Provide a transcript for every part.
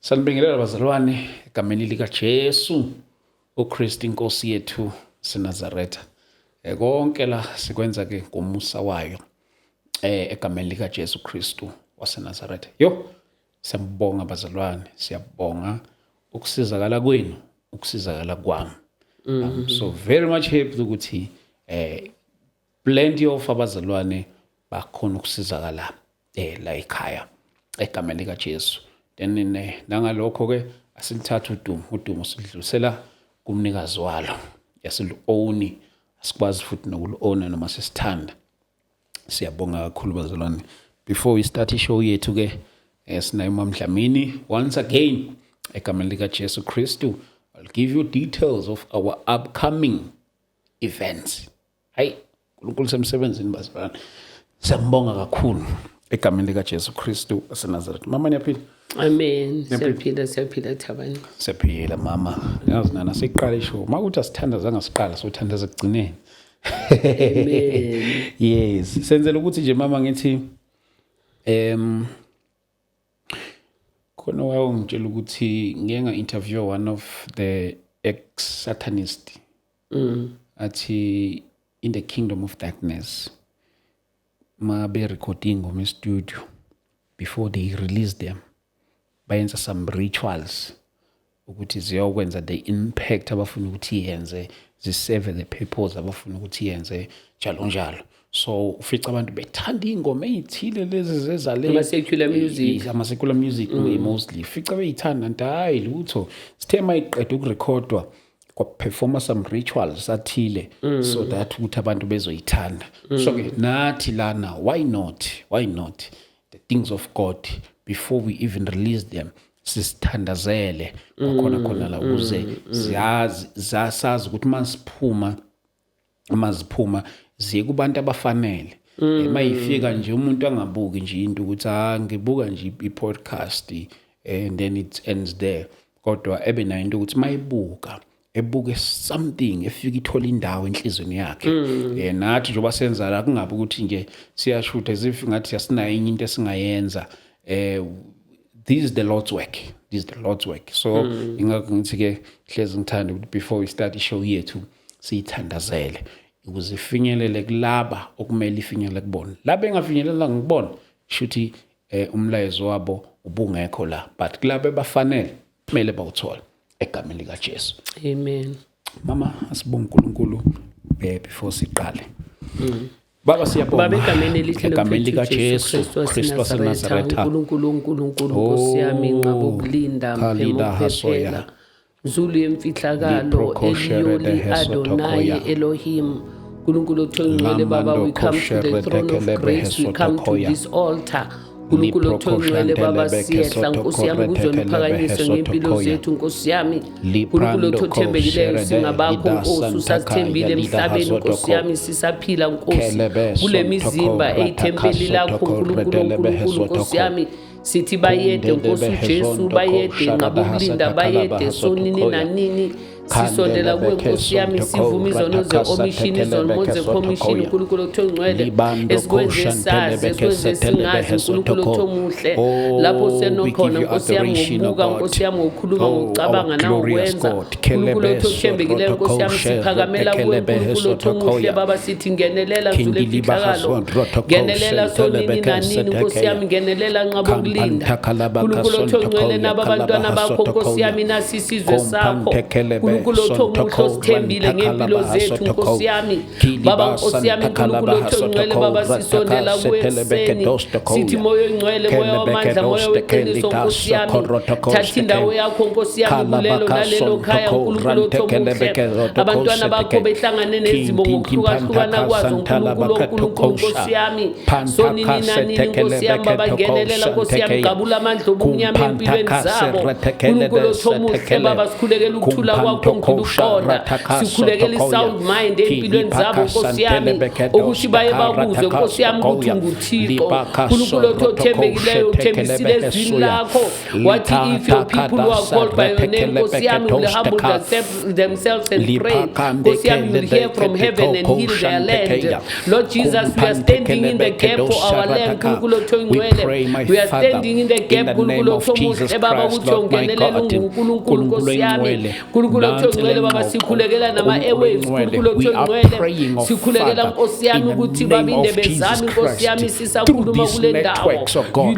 Sanibingelela bazalwane egameni likaJesu uKristu inkosi yethu seNazaretha. Konke la sikwenza ke ngomusa wayo egameni likaJesu Kristu waseNazaretha. Yo, siyabonga bazalwane, siyabonga ukusizakala kwenu, ukusizakala kwami. I'm so very much happy ukuthi plenty of abazalwane bakhona ukusizakala la ekhaya egameni likaJesu. Then nangalokho ke asilithatha udumo sidlulisela kumnikazi walo, yasilu-own, asikwazi futhi nokulu-owna noma sisithanda. Siyabonga kakhulu bazalwane. Before we start ishow yethu ke, sinayo uMam Dlamini once again egameni likaJesu Kristu. I'll give you details of our upcoming events. Hayi, uNkulunkulu semsebenzini bazalwane. Siyambonga kakhulu egameni likaJesu Kristu waseNazaretha. Mama, niyaphila? Amen. Siyaphila, siyaphila Thabani. Siyaphila mama. Yazi nana, siqala ishow. Makuthi asithandaza siqala, sothandaza ekugcineni. Amen. Yes, senzela ukuthi nje mama ngithi khona wawungitshela ukuthi ngike nga-interview one of the ex-satanist, athi in the kingdom of darkness ma be-recording ingoma studio, before they release them bayenza some rituals ukuthi ziyokwenza the impact abafuna ukuthi yenze, ziserve the purpose abafuna ukuthi yenze, njalo njalo. So ufica abantu bethanda iy'ngoma ey'thile lezi zezale Ama-secular music. Ama-secular music mostly, fica beyithanda nti hayi lutho, sithe mayiqeda ukurekhodwa kwaperforma some rituals athile so that ukuthi abantu bezoyithanda. So ke nathi lana, why not, why not the things of God, before we even release them sisithandazele kwakhona khona la ukuze ziyazi zasazi ukuthi masiphuma, maziphuma ziye kubantu abafanele. Mayifika nje umuntu angabuki nje into ukuthi ah, ngibuka nje i-podcast and then it ends there, kodwa ebe nayo into ukuthi mayibuka ebuke something efika ithola indawo enhlizweni yakhe. Nathi njengoba senza la, kungabi ukuthi nje siyashutha as ngathi asinayo enye into esingayenza. This is the Lord's work, this is the Lord's work. So ingakho ngithi ke hlezi ngithanda ukuthi before we start ishow yethu siyithandazele ukuze ifinyelele kulaba okumele ifinyelele kubona. Laba engafinyelela ngibona shuthi umlayezo wabo ubungekho la, but kulabo abafanele kumele bawuthole egameni likaJesu. Amen. Mama, asibonge uNkulunkulu before siqale. Baba, siyabonga. Baba, egameni elihle egameni likaJesu Kristu Kristu waseNazaretha, waseNazaretha. uNkulunkulu, uNkulunkulu Nkosi yami, nqaba ukulinda, Khalida mphemo Hasoya. uphephela Zulu yemfihlakalo, Liprokoshere Eliyoli de Adonai Hesotokoya. Elohim, uNkulunkulu othongcwele. Baba, we come to the Lamando throne of koshere grace, we come to Hesotokoya. this altar, uNkulunkulu othongcwele. Baba, siyehla Nkosi yami kuzona uphakanyiswe ngempilo zethu Nkosi yami, uNkulunkulu othembekileyo. Singabakho Nkosi, usasithembile emhlabeni Nkosi yami, sisaphila Nkosi kule mizimba eyithempeli lakho uNkulunkulu, uNkulunkulu Nkosi yami. Sithi bayede Nkosi uJesu, bayede nqaba ukulinda, bayede sonini nanini. Sisondela kuwe Nkosi yami, sivuma izono ze-omission, izono ze-commission, uNkulunkulu othongcwele, esikwenze sazi, esikwenze singazi, uNkulunkulu othomuhle, lapho senokhona Nkosi yami ngokubuka Nkosi yami, ngokukhuluma, ngokucabanga nangokwenza, uNkulunkulu othothembekileyo Nkosi yami. Siphakamela kuwe uNkulunkulu othomuhle. Baba, sithi ngenelela Zulu emfihlakalo, ngenelela sonini nanini Nkosi yami, ngenelela nqaba ukulinda, uNkulunkulu othongcwele. Nabo abantwana bakho Nkosi yami, nasi isizwe sakho, uNkulunkulu othomuhle, osithembile ngempilo zethu Nkosi yami. Baba Nkosi yami, uNkulunkulu othongcwele, baba, sisondela kuwe ekuseni, sithi moya oyingcwele, moya wamandla, moya weqiniso Nkosi yami, thatha indawo yakho Nkosi yami kulelo nalelo khaya, uNkulunkulu othomuhle. Abantwana bakho behlangane nezimo ngokuhlukahlukana kwazo, uNkulunkulu, uNkulunkulu Nkosi yami, sonini nanini Nkosi yami. Baba, ngenelela Nkosi yami, gabula amandla obumnyama empilweni zabo, uNkulunkulu othomuhle. Baba, sikhulekela ukuthula kwakho. bakho ngidlula ukuqonda. Sikhulekela i-sound mind ey'mpilweni zabo, Nkosi yami, ukuthi baye bakuzwe, Nkosi yami, ukuthi unguThixo, Nkulunkulu othi othembekileyo. Uthembisile ezwini lakho, wathi, "If your people who are called by your name, Nkosi yami, will humble themselves and pray, Nkosi yami, you will hear from heaven and heal their land." Lord Jesus, we are standing in the gap for our land, Nkulunkulu othi oyingcwele. We are standing in the gap, Nkulunkulu othi omuhle Baba, ukuthi ungenelela, unguNkulunkulu, Nkosi yami, Nkulunkulu othi oyingcwele Baba. Sikhulekela nama-airwaves, Nkulunkulu othi oyingcwele. Sikhulekela, Nkosi yami, ukuthi baba indebe zami, Nkosi yami, sisakhuluma kule ndawo.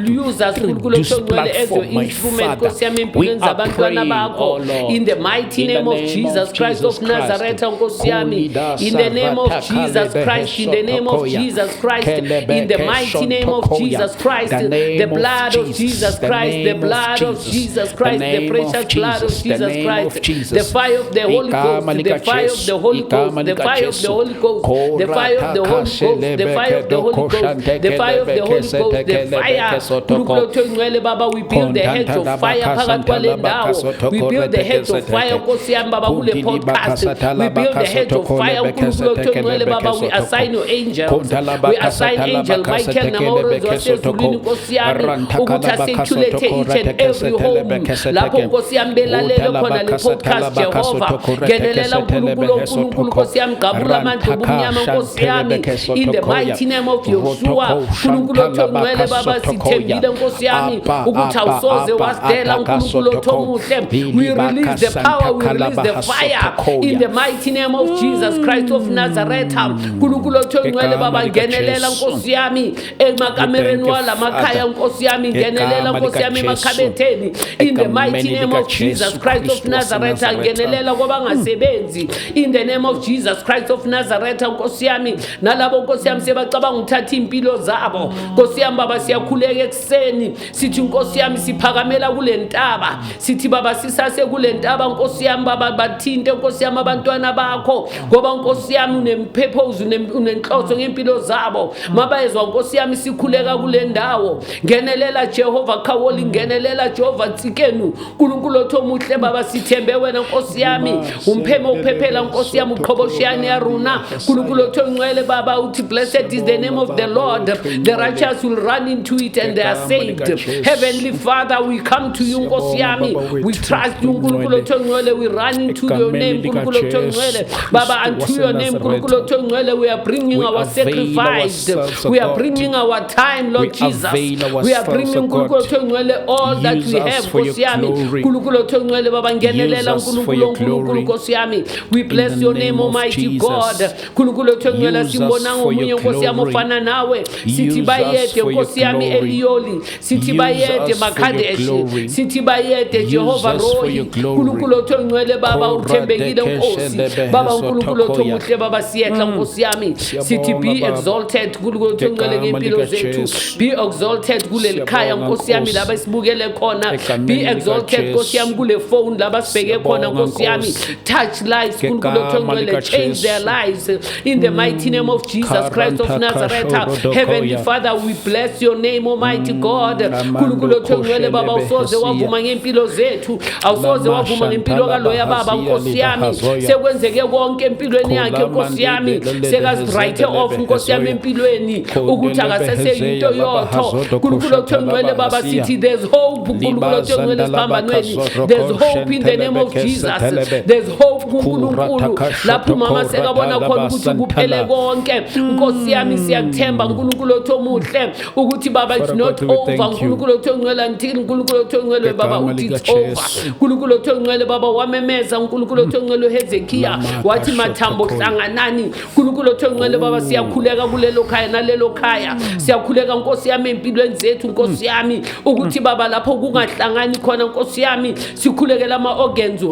You use us, Nkulunkulu othi oyingcwele, as your instrument, Nkosi yami, empilweni zabantwana bakho, in the mighty name of Jesus Christ of Nazareth, Nkosi yami, in the name of Jesus Christ, in the name of Jesus Christ, in the mighty name of Jesus Christ, the blood of Jesus Christ, the blood of Jesus Christ, the precious blood of Jesus Christ, the fire of the Holy Ghost, the fire of the Holy Ghost, the fire of the Holy Ghost, the fire of the Holy Ghost, the fire of the Holy Ghost, the fire of the Holy Ghost, the fire. Nkulunkulu othi oyingcwele Baba, we build the hedge of fire phakathi kwale ndawo. We build the hedge of fire, Nkosi yami Baba, kule podcast. We build the hedge of fire, Nkulunkulu othi oyingcwele Baba. We assign your angels, we assign angel Michael namaworozi wasezulwini, Nkosi yami, ukuthi a-circulate each and every home lapho, Nkosi yami, belalele khona le podcast. Jehova, ngenelela, Nkulunkulu, Nkulunkulu, Nkosi yami, gqabula amandla obumnyama, Nkosi yami, in the mighty name of Yoshua. Nkulunkulu othi ongcwele Baba, sithembile, Nkosi yami, ukuthi awusoze wasidela, Nkulunkulu othi omuhle. We release the power, we release the fire in the mighty name of Jesus Christ of Nazareth. Nkulunkulu othi ongcwele Baba, ngenelela, Nkosi yami, emakamereni walamakhaya, Nkosi yami, ngenelela, Nkosi yami, emakhabetheni, in the mighty name of Jesus Christ of Nazareth. Ngenelela kwabangasebenzi, in the name of Jesus Christ of Nazareth, Nkosi yami, nalabo, Nkosi yami, sebacabanga ukuthatha iy'mpilo zabo, Nkosi yami Baba. Siyakhuleka ekuseni, sithi, Nkosi yami, siphakamela kule ntaba, sithi Baba, sisase kule ntaba, Nkosi yami Baba, bathinte, Nkosi yami, abantwana bakho, ngoba, Nkosi yami, une-purpose, unenhloso ngempilo zabo. Mabayezwa, Nkosi yami, sikhuleka kule ndawo. Ngenelela, Jehova Khawoli, ngenelela, Jehova Tsikenu, Nkulunkulu othi omuhle Baba. Sithembe wena, Nkosi yami, umpheme uphephela, Nkosi yami, uqhoboshiyane yaruna, Nkulunkulu othi ongcwele Baba. Uthi, "Blessed is the name of the Lord, the righteous will run into it and they are saved." Heavenly Father, we come to you, Nkosi yami. We trust you, Nkulunkulu othi ongcwele. We run into your name, Nkulunkulu othi ongcwele Baba. Unto your name, Nkulunkulu othi ongcwele, we are bringing our sacrifice, we are bringing our time, Lord Jesus. We are bringing, Nkulunkulu othi ongcwele, all that we have, Nkosi yami. Nkulunkulu othi ongcwele Baba, ngenelela, Nkulunkulu, Nkulunkulu, Nkosi yami. We bless your name, Almighty God. Nkulunkulu othi ongcwele, simbonanga omunye, Nkosi yami, ofana nawe. Sithi bayede, Nkosi yami, Eliyoli. Sithi bayede, Makhadeshi. Sithi bayede, Jehova Rohi. Nkulunkulu othi ongcwele Baba, uthembekile, Nkosi Baba. Nkulunkulu othi omuhle Baba, siyehla, Nkosi yami, sithi be exalted, Nkulunkulu othi ongcwele, ngempilo zethu. Be exalted kuleli khaya, Nkosi yami, laba esibukele khona. Be exalted, Nkosi yami, kule phone laba sibheke khona, Nkosi yami. Touch lives, Nkulunkulu othi ongcwele. Change their lives in the mighty name of Jesus Christ of Nazareth. Heavenly Father, we bless your name, Almighty God. Nkulunkulu othi ongcwele Baba, awusoze wavuma ngempilo zethu, awusoze wavuma ngempilo kaloya baba, Nkosi yami. Sekwenzeke konke empilweni yakhe, Nkosi yami, sekazi-write off, Nkosi yami, empilweni, ukuthi akaseseyinto yotho. Nkulunkulu othi ongcwele Baba, sithi there's hope, Nkulunkulu othi ongcwele, siphambanweni. There's hope in the name of Jesus. There's hope kuNkulunkulu lapho umama sekabona khona ukuthi kuphele konke. Nkosi yami, siyakuthemba, Nkulunkulu othi omuhle, ukuthi Baba, it's not over, Nkulunkulu othi ongcwele, until, Nkulunkulu othi ongcwele Baba, uthi it's over. Nkulunkulu othi ongcwele Baba, wamemeza, Nkulunkulu othi ongcwele, uHezekiya, wathi, "Mathambo, hlanganani." Nkulunkulu othi ongcwele Baba, siyakhuleka kulelo khaya nalelo khaya. Siyakhuleka, Nkosi yami, empilweni zethu, Nkosi yami, ukuthi Baba, lapho kungahlangani khona, Nkosi yami, sikhulekela ama-organs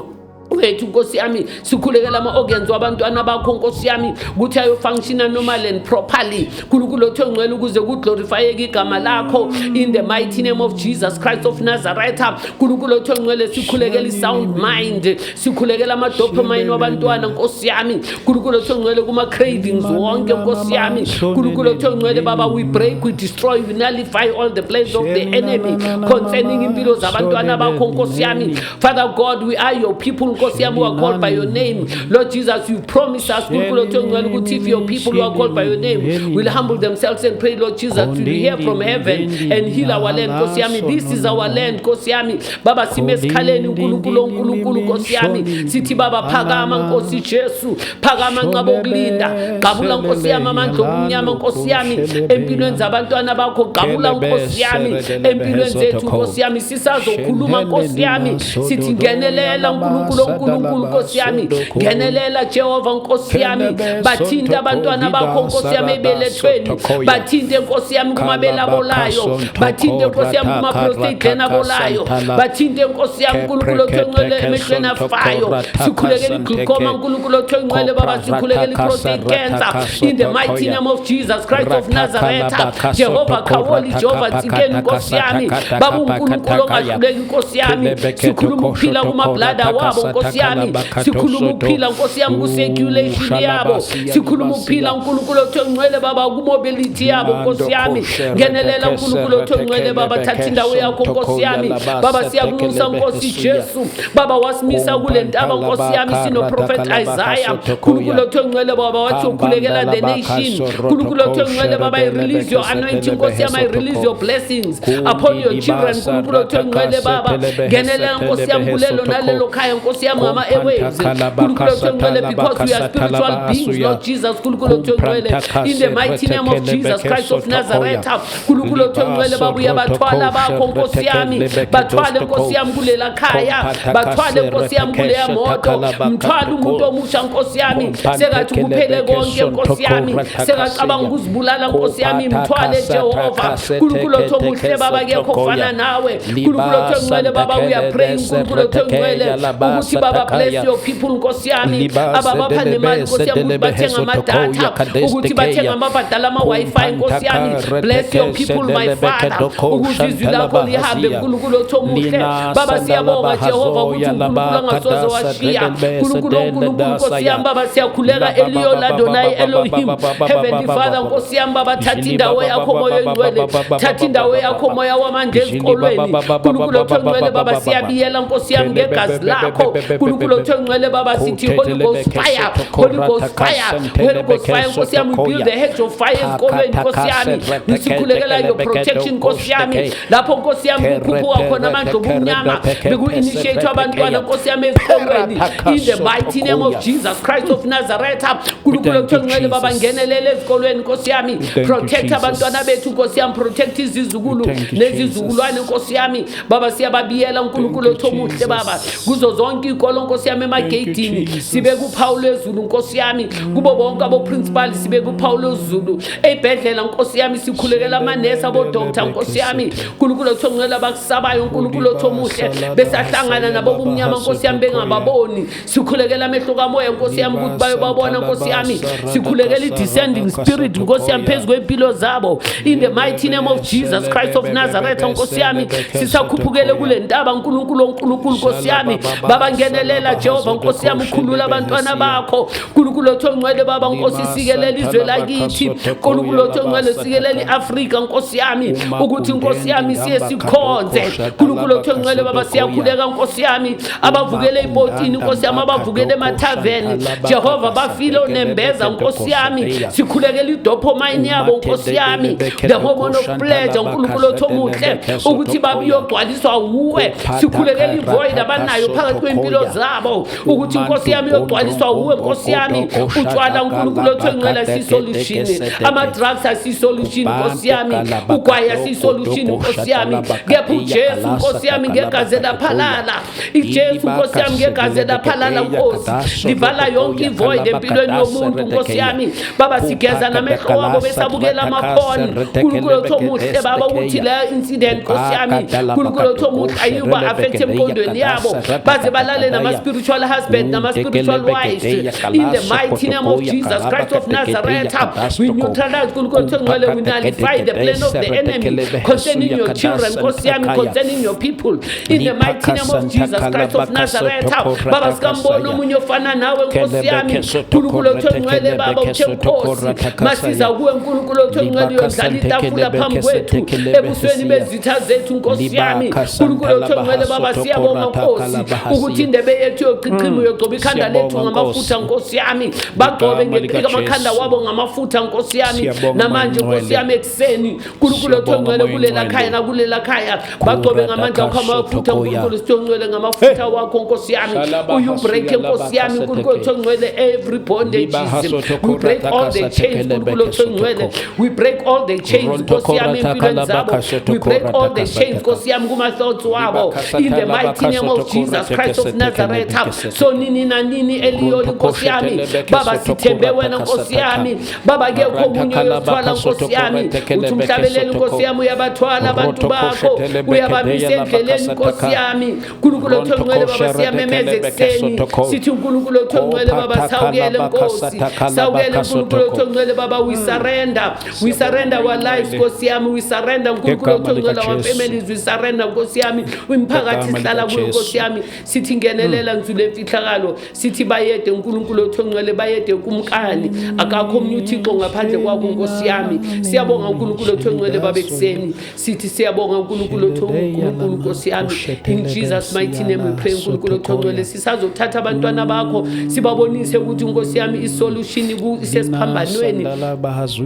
wethu, Nkosi yami, sikhulekela ama-organs wabantwana bakho, Nkosi yami, ukuthi ayo-functiona normal and properly, Nkulunkulu othi ongcwele, ukuze ku-glorifyeke igama lakho, in the mighty name of Jesus Christ of Nazareth. Nkulunkulu othi ongcwele, sikhulekela i-sound mind, sikhulekela ama-dopamine wabantwana, Nkosi yami, Nkulunkulu othi ongcwele, kuma-cravings wonke, Nkosi yami, Nkulunkulu othi ongcwele Baba. We break, we destroy, we nullify all the plans of the enemy concerning impilo zabantwana bakho, Nkosi yami. Father God, we are your people, Nkosi. Nkosi yami, who are called by your name. Lord Jesus, you promise us, Nkulunkulu othongcwele, ukuthi if your people who are called by your name will humble themselves and pray, Lord Jesus, you will hear from heaven and heal our land. Nkosi yami, this is our land. Nkosi yami, Baba, sime esikhaleni, uNkulunkulu, uNkulunkulu, Nkosi yami, sithi Baba, phakama, Nkosi Jesu, phakama, nqaba okulinda, gqabula, Nkosi yami, amandla obumnyama, Nkosi yami, empilweni zabantwana bakho, gqabula, Nkosi yami, empilweni zethu, Nkosi yami, sisazokhuluma, Nkosi yami, sithi ngenelela, uNkulunkulu, uNkulunkulu, Nkosi yami, ngenelela, Jehova, Nkosi yami, bathinte abantwana bakho, Nkosi yami, ebelethweni, bathinte, Nkosi yami, kumabele abolayo, bathinte, Nkosi yami, kuma-prostate gland abolayo, bathinte, Nkosi yami, uNkulunkulu othongcwele, emehlweni afayo, sikhulekela i-glaucoma, uNkulunkulu othongcwele, Baba, sikhulekela i-prostate cancer, in the mighty name of Jesus Christ of Nazareth. Jehovah Kawoli, Jehovah Tsikeni, Nkosi yami, Baba, uNkulunkulu ongahluleki, Nkosi yami, sikhuluma ukuphila kuma-bladder wabo, Nkosi yami, sikhuluma ukuphila, Nkosi yami, ku-circulation yabo, sikhuluma ukuphila, uNkulunkulu othongcwele, Baba, ku-mobility yabo, Nkosi yami, ngenelela, uNkulunkulu othongcwele, Baba, thatha indawo yakho, Nkosi yami, Baba, siyakunxusa, Nkosi Jesu, Baba, wasimisa kule ntaba, Nkosi yami, sino-prophet Isaiah, uNkulunkulu othongcwele, Baba, wathi ukhulekela the nation, uNkulunkulu othongcwele, Baba, I release your anointing, Nkosi yami, I release your blessings upon your children, uNkulunkulu othongcwele, Baba, ngenelela, Nkosi yami, kulelo nalelo khaya, Nkosi yami, ngama-airwaves, uNkulunkulu othongcwele, because we are spiritual beings, Lord Jesus, uNkulunkulu othongcwele, in the mighty name of Jesus Christ of Nazareth, uNkulunkulu othongcwele, Baba, uyabathwala bakho, Nkosi yami, bathwale, Nkosi yami, kulela khaya, bathwale, Nkosi yami, kuleya moto, mthwale umuntu omusha, Nkosi yami, sengathi kuphele konke, Nkosi yami, sengacabanga ukuzibulala, Nkosi yami, mthwale, Jehova, uNkulunkulu othomuhle, Baba, akekho ofana nawe, uNkulunkulu othongcwele, Baba, we are praying, uNkulunkulu othongcwele, ukuthi Baba, bless your people, Nkosi yami, ababapha nemali, Nkosi yami, ukuthi bathenge amadatha, ukuthi bathenge amabhadala ama-Wi-Fi, Nkosi yami, bless your people, my Father, ukuze izwi lakho lihambe, uNkulunkulu othomuhle, Baba, siyabonga, Jehova, ukuthi uNkulunkulu angasoze washiya, uNkulunkulu, uNkulunkulu, Nkosi yami, Baba, siyakhuleka, Elion Adonai Elohim, Heavenly Father, Nkosi yami, Baba, thatha indawo yakho, Moya oyingcwele, thatha indawo yakho, Moya wamandla ezikolweni, uNkulunkulu othongcwele, Baba, siyabiyela, Nkosi yami, ngegazi lakho, uNkulunkulu othongcwele, Baba, sithi Holy Ghost fire, Holy Ghost fire, Holy Ghost fire, Nkosi yami, we build the hedge of fire ezikolweni, Nkosi yami, sikhulekela your protection, Nkosi yami, lapho, Nkosi yami, kukhuphuka khona amandla obumnyama, beku-initiate abantwana, Nkosi yami, ezikolweni, in the mighty name of Jesus Christ of Nazareth, uNkulunkulu othongcwele, Baba, ngenelela ezikolweni, Nkosi yami, protect abantwana bethu, Nkosi yami, protect izizukulu nezizukulwane, Nkosi yami, Baba, siyababiyela, uNkulunkulu othomuhle, Baba, kuzo zonke izikolo, Nkosi yami, emageyidini sibeke uphawu lwezulu, Nkosi yami, kubo bonke abo-principal sibeke uphawu lwezulu, ey'bhedlela, Nkosi yami, sikhulekela amanesi, abo-doctor, Nkosi yami, uNkulunkulu othongcwele, abakusabayo, uNkulunkulu othomuhle, besahlangana nabo bumnyama, Nkosi yami, bengababoni, sikhulekela amehlo kamoya, Nkosi yami, ukuthi bayobabona, Nkosi yami, sikhulekela i-descending spirit, Nkosi yami, phezu kwempilo zabo, in the mighty name of Jesus Christ of Nazareth. Nkosi yami, sisakhuphukele kule ntaba, uNkulunkulu, uNkulunkulu, Nkosi yami, Baba, ngenelela, Jehova, Nkosi yami, ukhulula abantwana bakho, uNkulunkulu othongcwele, Baba, Nkosi, sikelela izwe lakithi, uNkulunkulu othongcwele, sikelela iAfrika, Nkosi yami, ukuthi, Nkosi yami, siye sikhonze, uNkulunkulu othongcwele, Baba, siyakhuleka, Nkosi yami, abavukele ipotini, Nkosi yami, abavukele emathaveni, Jehova, bafile onembeza, Nkosi yami, sikhulekela i-dopamine yabo, Nkosi yami, the hormone of pleasure, uNkulunkulu othomuhle, ukuthi babiyogcwaliswa wuwe, sikhulekela i-void abanayo phakathi kwempilo zabo, ukuthi, Nkosi yami, iyogcwaliswa wuwe, Nkosi yami. Utshwala, uNkulunkulu othongcwele, asiyi-solution, ama-drugs asiyi-solution, Nkosi yami, ugwayi asiyi-solution, Nkosi yami, kepha uJesu, Nkosi yami, ngegazi elaphalala, iJesu, Nkosi yami, ngegazi elaphalala, Nkosi, livala yonke i-void empilweni yomuntu, Nkosi yami. Baba, sigeza namehlo wabo besabukela ama-porn, uNkulunkulu othomuhle, Baba, ukuthi le incident, Nkosi yami, uNkulunkulu othomuhle, ayiba-affect emqondweni yabo, baze balale nama-spiritual husband nama-spiritual wives, in the mighty name of Jesus Christ of Nazareth. We neutralize, uNkulunkulu othongcwele, we nullify the plan of the enemy concerning your children, Nkosi yami, concerning your people, in the mighty name of Jesus Christ of Nazareth. Baba, sikambona omunye ofana nawe, Nkosi yami, uNkulunkulu othongcwele, Baba, uthe, Nkosi, masiza kuwe, uNkulunkulu othongcwele, uyondlala itafula phambi kwethu ebusweni bezitha zethu, Nkosi yami, uNkulunkulu othongcwele, Baba, siyabonga, Nkosi, ukuthi in Indebe yethu yochichima, uyogcoba ikhanda Siyabonga, lethu ngamafutha Nkosi. Nkosi yami. Bagcobe Ngegama likaJesu. amakhanda wabo ngamafutha Nkosi yami. Siyabonga, Namanje Moya Nkosi Ngcwele. yami ekuseni, uNkulunkulu Siyabonga, othongcwele Moya kulela Ngcwele. khaya nakulela khaya, bagcobe ngamandla akho amafutha, Sotokoya. uNkulunkulu sithongcwele ngamafutha wakho Nkosi yami. Shalaba You break hasuya Nkosi yami, laba uNkulunkulu kaseteke. othongcwele every bondage. Liba hasotoko We break all the rataka chains, satekele uNkulunkulu beke othongcwele. sotoko. We break all the chains Rontoko Nkosi yami rataka empilweni laba zabo. kasotoko We break all the rataka chains sataka. Nkosi yami kuma thoughts wabo. Liba In the kasata laba mighty name of kasotoko Jesus rateke Christ of seteke Nazareth. lebeke seteke. So nini na nini eliyoli Nkosi yami, Baba sithembe wena Nkosi yami. Baba akekho omunye oyosithwala Nkosi yami. Uthi umhlabeleli Nkosi yami uyabathwala abantu bakho, uyabamisa endleleni Nkosi yami. Nkulunkulu othongcwele Baba, siyamemeza ekuseni sithi uNkulunkulu othongcwele Baba, sawukele Nkosi, sawukele uNkulunkulu othongcwele Baba. We surrender, we surrender our lives Nkosi yami, we surrender uNkulunkulu Ngegama othongcwele our likaJesu. families, we surrender Nkosi yami, imiphakathi Ngegama sihlala kuyo likaJesu. Nkosi yami. Sithi ngenelela nzulu emfihlakalo, sithi bayede uNkulunkulu othongcwele, bayede kumkani, akakho omnye uThixo ngaphandle kwakho Nkosi yami. Siyabonga uNkulunkulu othongcwele Baba ekuseni, sithi siyabonga uNkulunkulu othongcwele Nkosi yami. In Jesus mighty name we pray. uNkulunkulu othongcwele, sisazothatha abantwana bakho sibabonise ukuthi Nkosi yami isolution isesiphambanweni.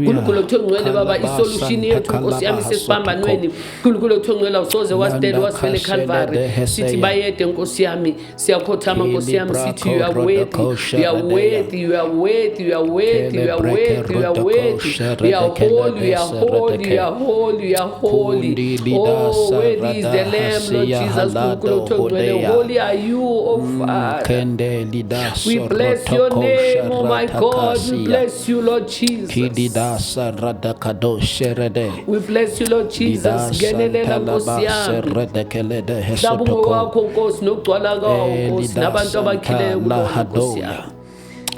Nkulunkulu othongcwele Baba, isolution yethu Nkosi yami isesiphambanweni. Nkulunkulu othongcwele, awusoze wasidela wasifela eCalvary. Sithi bayede Nkosi yami, siyakhothama Nkosi yami, sithi you are worthy, you are worthy, you are worthy, you are worthy, you are worthy, you are worthy, you are holy, you are holy, you are holy, you are holy. Oh, worthy is the Lamb, Lord Jesus. Nkulunkulu othongcwele, holy are you, O Father. Kende lida We bless your name, oh my God. We bless you, Lord Jesus. Kididasa radakado sherede. We bless you, Lord Jesus. Ngenelela Nkosi yami. Seredekelede Mhlaba hesotoko. ungowakho Nkosi, nokugcwala kwawo Nkosi, nabantu abakhileyo kulona Nkosi yami.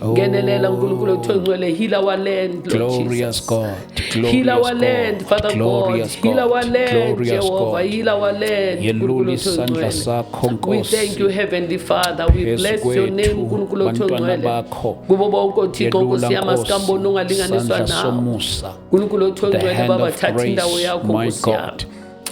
Ngenelela uNkulunkulu othongcwele, heal our land, Lord Glorious Jesus. God, Heal our glorious land, God, Father God. glorious Heal our God, land, glorious Jehovah. God. Heal our land, Yelula uNkulunkulu isandla othongcwele. sakho We Nkosi. thank you, Heavenly Father. We Phezu bless your name, kwethu, uNkulunkulu bantwana othongcwele. bakho. Kubo bonke oThixo Yelula Nkosi yami, Nkosi, asikamboni ongalinganiswa isandla nawe. somusa. uNkulunkulu The othongcwele hand Baba, of thatha indawo grace, yakho my Nkosi yami. God.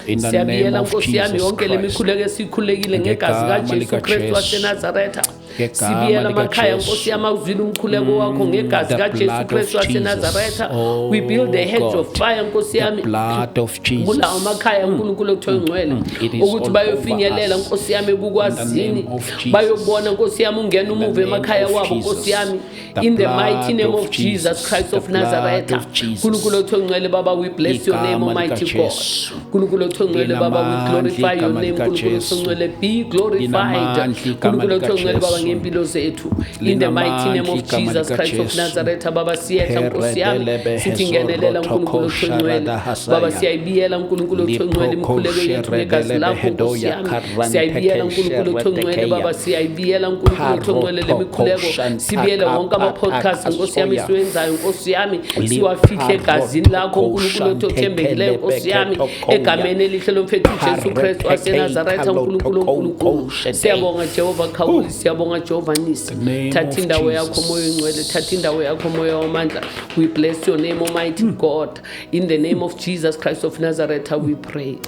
In the name Siyabiyela of Nkosi yami Jesus yonke le Christ. mikhuleko esikhulekile ngegazi Ngegama kaJesu Kristu likaJesu. waseNazaretha. Ngegama Sibiyela amakhaya likaJesu. Nkosi yami, awuzwile umkhuleko wakho ngegazi The kaJesu blood Kristu of Jesus. waseNazaretha. Oh We build a hedge of God. fire Nkosi The yami blood of Jesus. kulawo makhaya uNkulunkulu othongcwele It is ukuthi all bayofinyelela over us. Nkosi yami ekukwazini, In the name of Jesus. bayobona Nkosi yami ungena In the umuve name emakhaya of wabo Nkosi Jesus. yami. The In the blood mighty name of of Jesus Jesus. Christ The of blood Nazareth. of Jesus. Nkulunkulu othongcwele Baba, we bless your name, Igama Almighty God. likaJesu. Nkulunkulu othongcwele Baba, we Linamandla glorify your igama name. Nkulunkulu likaJesu. othongcwele, be glorified. Linamandla igama Nkulunkulu othongcwele Baba, likaJesu. ngempilo zethu. In the mighty name of Linamandla igama Jesus Christ of likaJesu. Nazareth Baba, siyehla Nkosi yami, Peredelebe sithi ngenelela uNkulunkulu othongcwele hesorotokoshara Baba, siyayibiyela uNkulunkulu othongcwele imikhuleko yethu ngegazi lakho Nkosi yami. Siyayibiyela uNkulunkulu othongcwele Baba, siyayibiyela uNkulunkulu othongcwele le mikhuleko, sibiyele wonke ama-podcast Nkosi yami siwenzayo Nkosi yami, siwafihle egazini lakho uNkulunkulu othembekileyo Nkosi yami, egameni elihle lomfethu uJesu Kristu waseNazaretha. uNkulunkulu uNkulunkulu, siyabonga Jehova Khawuli, siyabonga Jehova Nisi. The name Thatha of indawo yakho Jesus. Moya Ongcwele, thatha indawo yakho Moya wamandla. We bless your name, Almighty God. In the name of Jesus Christ of Nazareth we pray.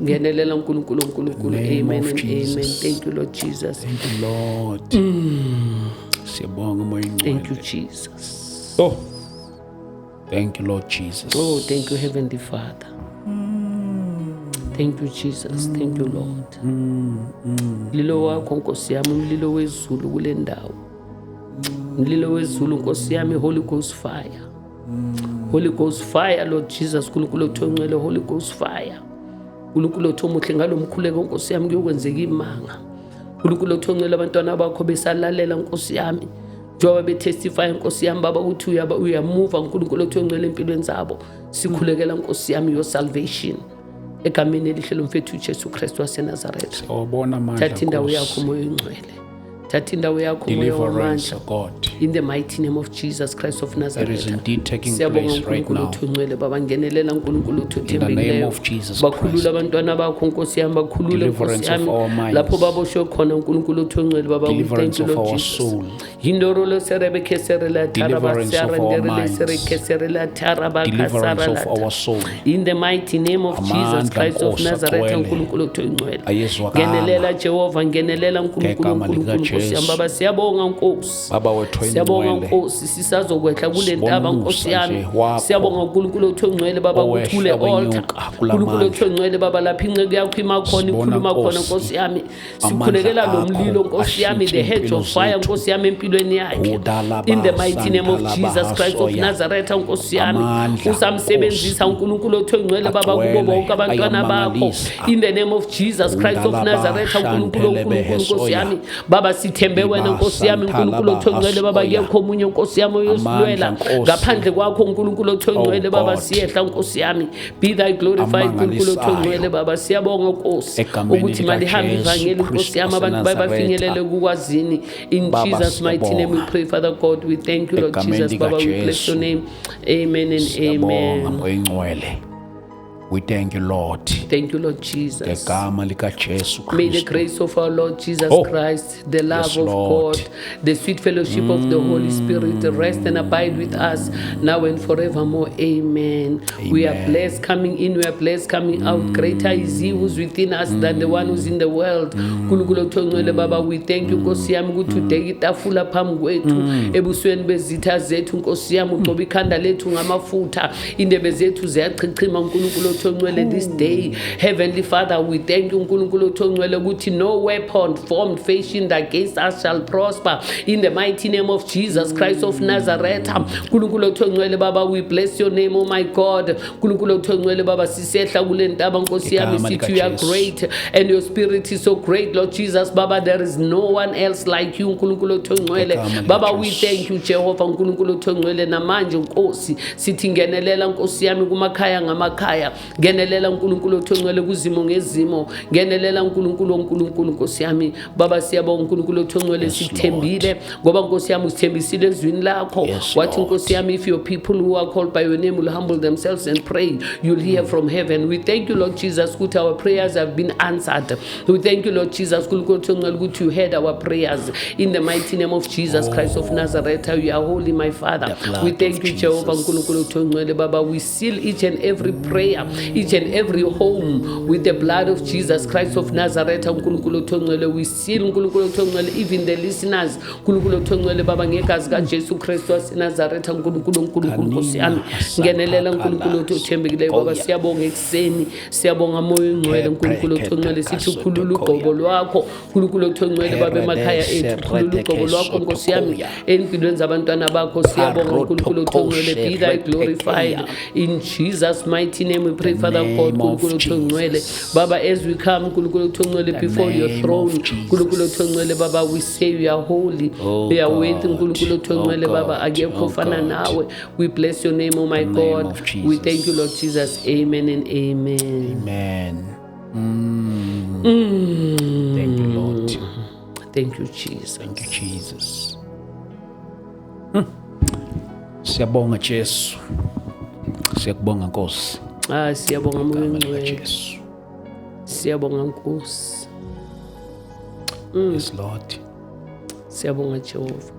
Ngenelela uNkulunkulu uNkulunkulu. Name Amen of and amen. Jesus. Thank you, Lord Jesus. Thank you, Lord. Siyabonga Moya Thank you, Ongcwele. Jesus. Oh. Thank you, Lord Jesus. Oh, thank you, Heavenly Father. Thank you, Jesus. Thank you, Lord. Mlilo wakho Nkosi yami, umlilo wezulu kule ndawo. Umlilo wezulu Nkosi yami, Holy Ghost fire. Holy Ghost fire, Lord Jesus, uNkulunkulu othongcwele, Holy Ghost fire. uNkulunkulu othomuhle ngalomkhuleko Nkosi yami kuyokwenzeka imanga. uNkulunkulu othongcwele, abantwana bakho besalalela Nkosi yami. Njengoba betestify Nkosi yami Baba ukuthi uyamuva uNkulunkulu othongcwele empilweni zabo. Sikhulekela Nkosi yami your salvation. Egameni elihle lomfethu uJesu Kristu waseNazaretha. Siyawabona amandla Thatha indawo Nkosi. yakho Moya Ongcwele. Thatha indawo yakho, Moya Deliverance, wamandla. O God. In the mighty name of Jesus Christ of It is Nazareth. indeed taking Siyabonga, place right Nkulunkulu now. othungcwele baba. Ngenelela, Nkulunkulu In the name othembekileyo. of Jesus Bakhulule Christ. abantwana bakho, Nkosi yami. Bakhulule, Nkosi Deliverance of yami, our minds. lapho baboshwe khona, Nkulunkulu othungcwele baba. We thank Deliverance you, of Lord our Jesus. soul. Hindorolo serebe keserela Deliverance of our minds. tarabasiaranderele keserela Deliverance of tarabakasaralata. our soul. In the mighty name of Jesus Amandla, Christ of Nkosi, Nazareth, agcwele. Nkulunkulu othungcwele, Ayezwakala. ngenelela Jehova, ngenelela Nkulunkulu, Ngegama Nkulunkulu, Nkosi yami. likaJesu. Baba, siyabonga, Nkosi. Baba wethu Siyabonga, oyingcwele. Nkosi, sisazokwehla kule Sibona ntaba, umusa Nkosi yami. nje wakho. Siyabonga, Nkulunkulu othongcwele baba, Owehla ukuthi kule altar, wenyuka kula Nkulunkulu mandla. othongcwele baba, lapho inceku yakho ima khona, Sibona, ikhuluma khona, Nkosi, Nkosi yami. amandla Sikhulekela lo akho mlilo, Nkosi yami, the ashintshe hedge impilo of fire, zethu. Nkosi yami, empilweni yakhe. Udalaba In the mighty name of santalaba Jesus Christ of hasoya. Nazareth, Nkosi yami, Amandla, usamsebenzisa, uNkulunkulu othongcwele baba, kubo agcwele, bonke abantwana bakho. ayamangalisa. In the name of Jesus Christ of Udalaba Nazareth, uNkulunkulu, shantelebe uNkulunkulu, Nkosi hesoya. yami baba, sithembe wena, Nkosi yami, uNkulunkulu santalaba othongcwele baba. hasoya. Akekho omunye, Nkosi yami, oyosilwela Amandla, Nkosi. ngaphandle kwakho, uNkulunkulu othongcwele Oh, baba. God. Siyehla, Nkosi yami. Be thy glorified, uNkulunkulu Amangalisayo. othongcwele baba. Siyabonga, Nkosi, Egameni ukuthi malihambe likaJesu ivangeli, Nkosi Kristu yami, abantu waseNazaretha. bayabafinyelele kukwazini. In Baba, Jesus' mighty name we siyabonga. pray, Father God. We thank you, Lord Egameni Jesus baba. We bless your likaJesu. name. Amen and Siyabonga, amen. Moya Oyingcwele. We thank you, Lord. Thank you, Lord Jesus. Ngegama likaJesu May the Kristu. grace of our Lord Jesus Oh. Christ, the love Yes, of Lord. God, the sweet fellowship of the Holy Spirit rest and abide with us now and forevermore. Amen. We are Amen. blessed coming in, we are blessed coming out. Greater is He who's within us than the one who's in the world. Nkulunkulu othongcwele baba, we thank you, Nkosi yami, ukuthi udeke itafula phambi kwethu ebusweni bezitha zethu, Nkosi yami. Ugcoba ikhanda lethu ngamafutha, indebe zethu ziyachichima, Nkulunkulu othongcwele, this day. Heavenly Father, we thank you, Nkulunkulu othongcwele, ukuthi no weapon formed, fashioned against us shall prosper, in the mighty name of Jesus Christ of Nazareth. Nkulunkulu othongcwele baba, we bless your name, oh my God. Nkulunkulu othongcwele baba, sisehla kule ntaba, Nkosi yami, Igama sithi you are likaJesu. Great and your spirit is so great, Lord Jesus baba. There is no one else like you, Nkulunkulu othongcwele Igama baba. We likaJesu. thank you, Jehova, Nkulunkulu othongcwele. Namanje, Nkosi, sithi ngenelela, Nkosi yami, kumakhaya ngamakhaya. Ngenelela, Nkulunkulu othongcwele, kuzimo ngezimo. Ngenelela, Nkulunkulu, onkulunkulu, Nkosi yami baba. Siyabonga, Nkulunkulu othongcwele. Yes, Sikuthembile ngoba, Nkosi yami, usithembisile ezwini lakho. Yes, Wathi, Lord. Nkosi yami, if your people who are called by your name will humble themselves and pray, you'll hear from heaven. We thank you, Lord Jesus, ukuthi our prayers have been answered. We thank you, Lord Jesus, Nkulunkulu othongcwele, ukuthi you heard our prayers. In the mighty name of Jesus Christ of Nazareth, you are holy, my Father. The blood We thank of you, Jehovah, Jesus. Nkulunkulu othongcwele baba. We seal each and every prayer, each and every home with the blood of Jesus Christ of Nazareth, uNkulunkulu othongcwele. We seal, uNkulunkulu othongcwele, even the listeners, uNkulunkulu othongcwele baba, ngegazi kaJesu Kristu waseNazaretha. uNkulunkulu, uNkulunkulu, Nkosi yami, ngenelela, uNkulunkulu othembekileyo baba. Siyabonga ekuseni, siyabonga, Moya Oyingcwele, uNkulunkulu othongcwele. Sithi ukhulula ugcobo lwakho, uNkulunkulu othongcwele baba, emakhaya ethu. Khulula ugcobo lwakho, Nkosi yami, empilweni zabantwana bakho. Siyabonga, uNkulunkulu othongcwele. Be thy glorified. In Jesus' mighty name we pray, Father Name God. of Nkulunkulu othongcwele Jesus. baba, as we come, uNkulunkulu othongcwele, The before your name throne, of Jesus. uNkulunkulu othongcwele baba, we say you are holy. Oh You are worthy, God. uNkulunkulu othongcwele Oh baba. God. Akekho Oh ofana God. nawe. We bless your name, oh my The name God. of We thank you, Jesus. Lord Jesus. Amen and amen. Amen. Thank you, Lord. Thank you, Jesus. Thank you, Jesus. Siyabonga, Jesu. Siyakubonga, Nkosi. Ah, siyabonga, Moya Igama Oyingcwele. likaJesu. Siyabonga, Nkosi. Yes, Lord. Siyabonga, Jehova.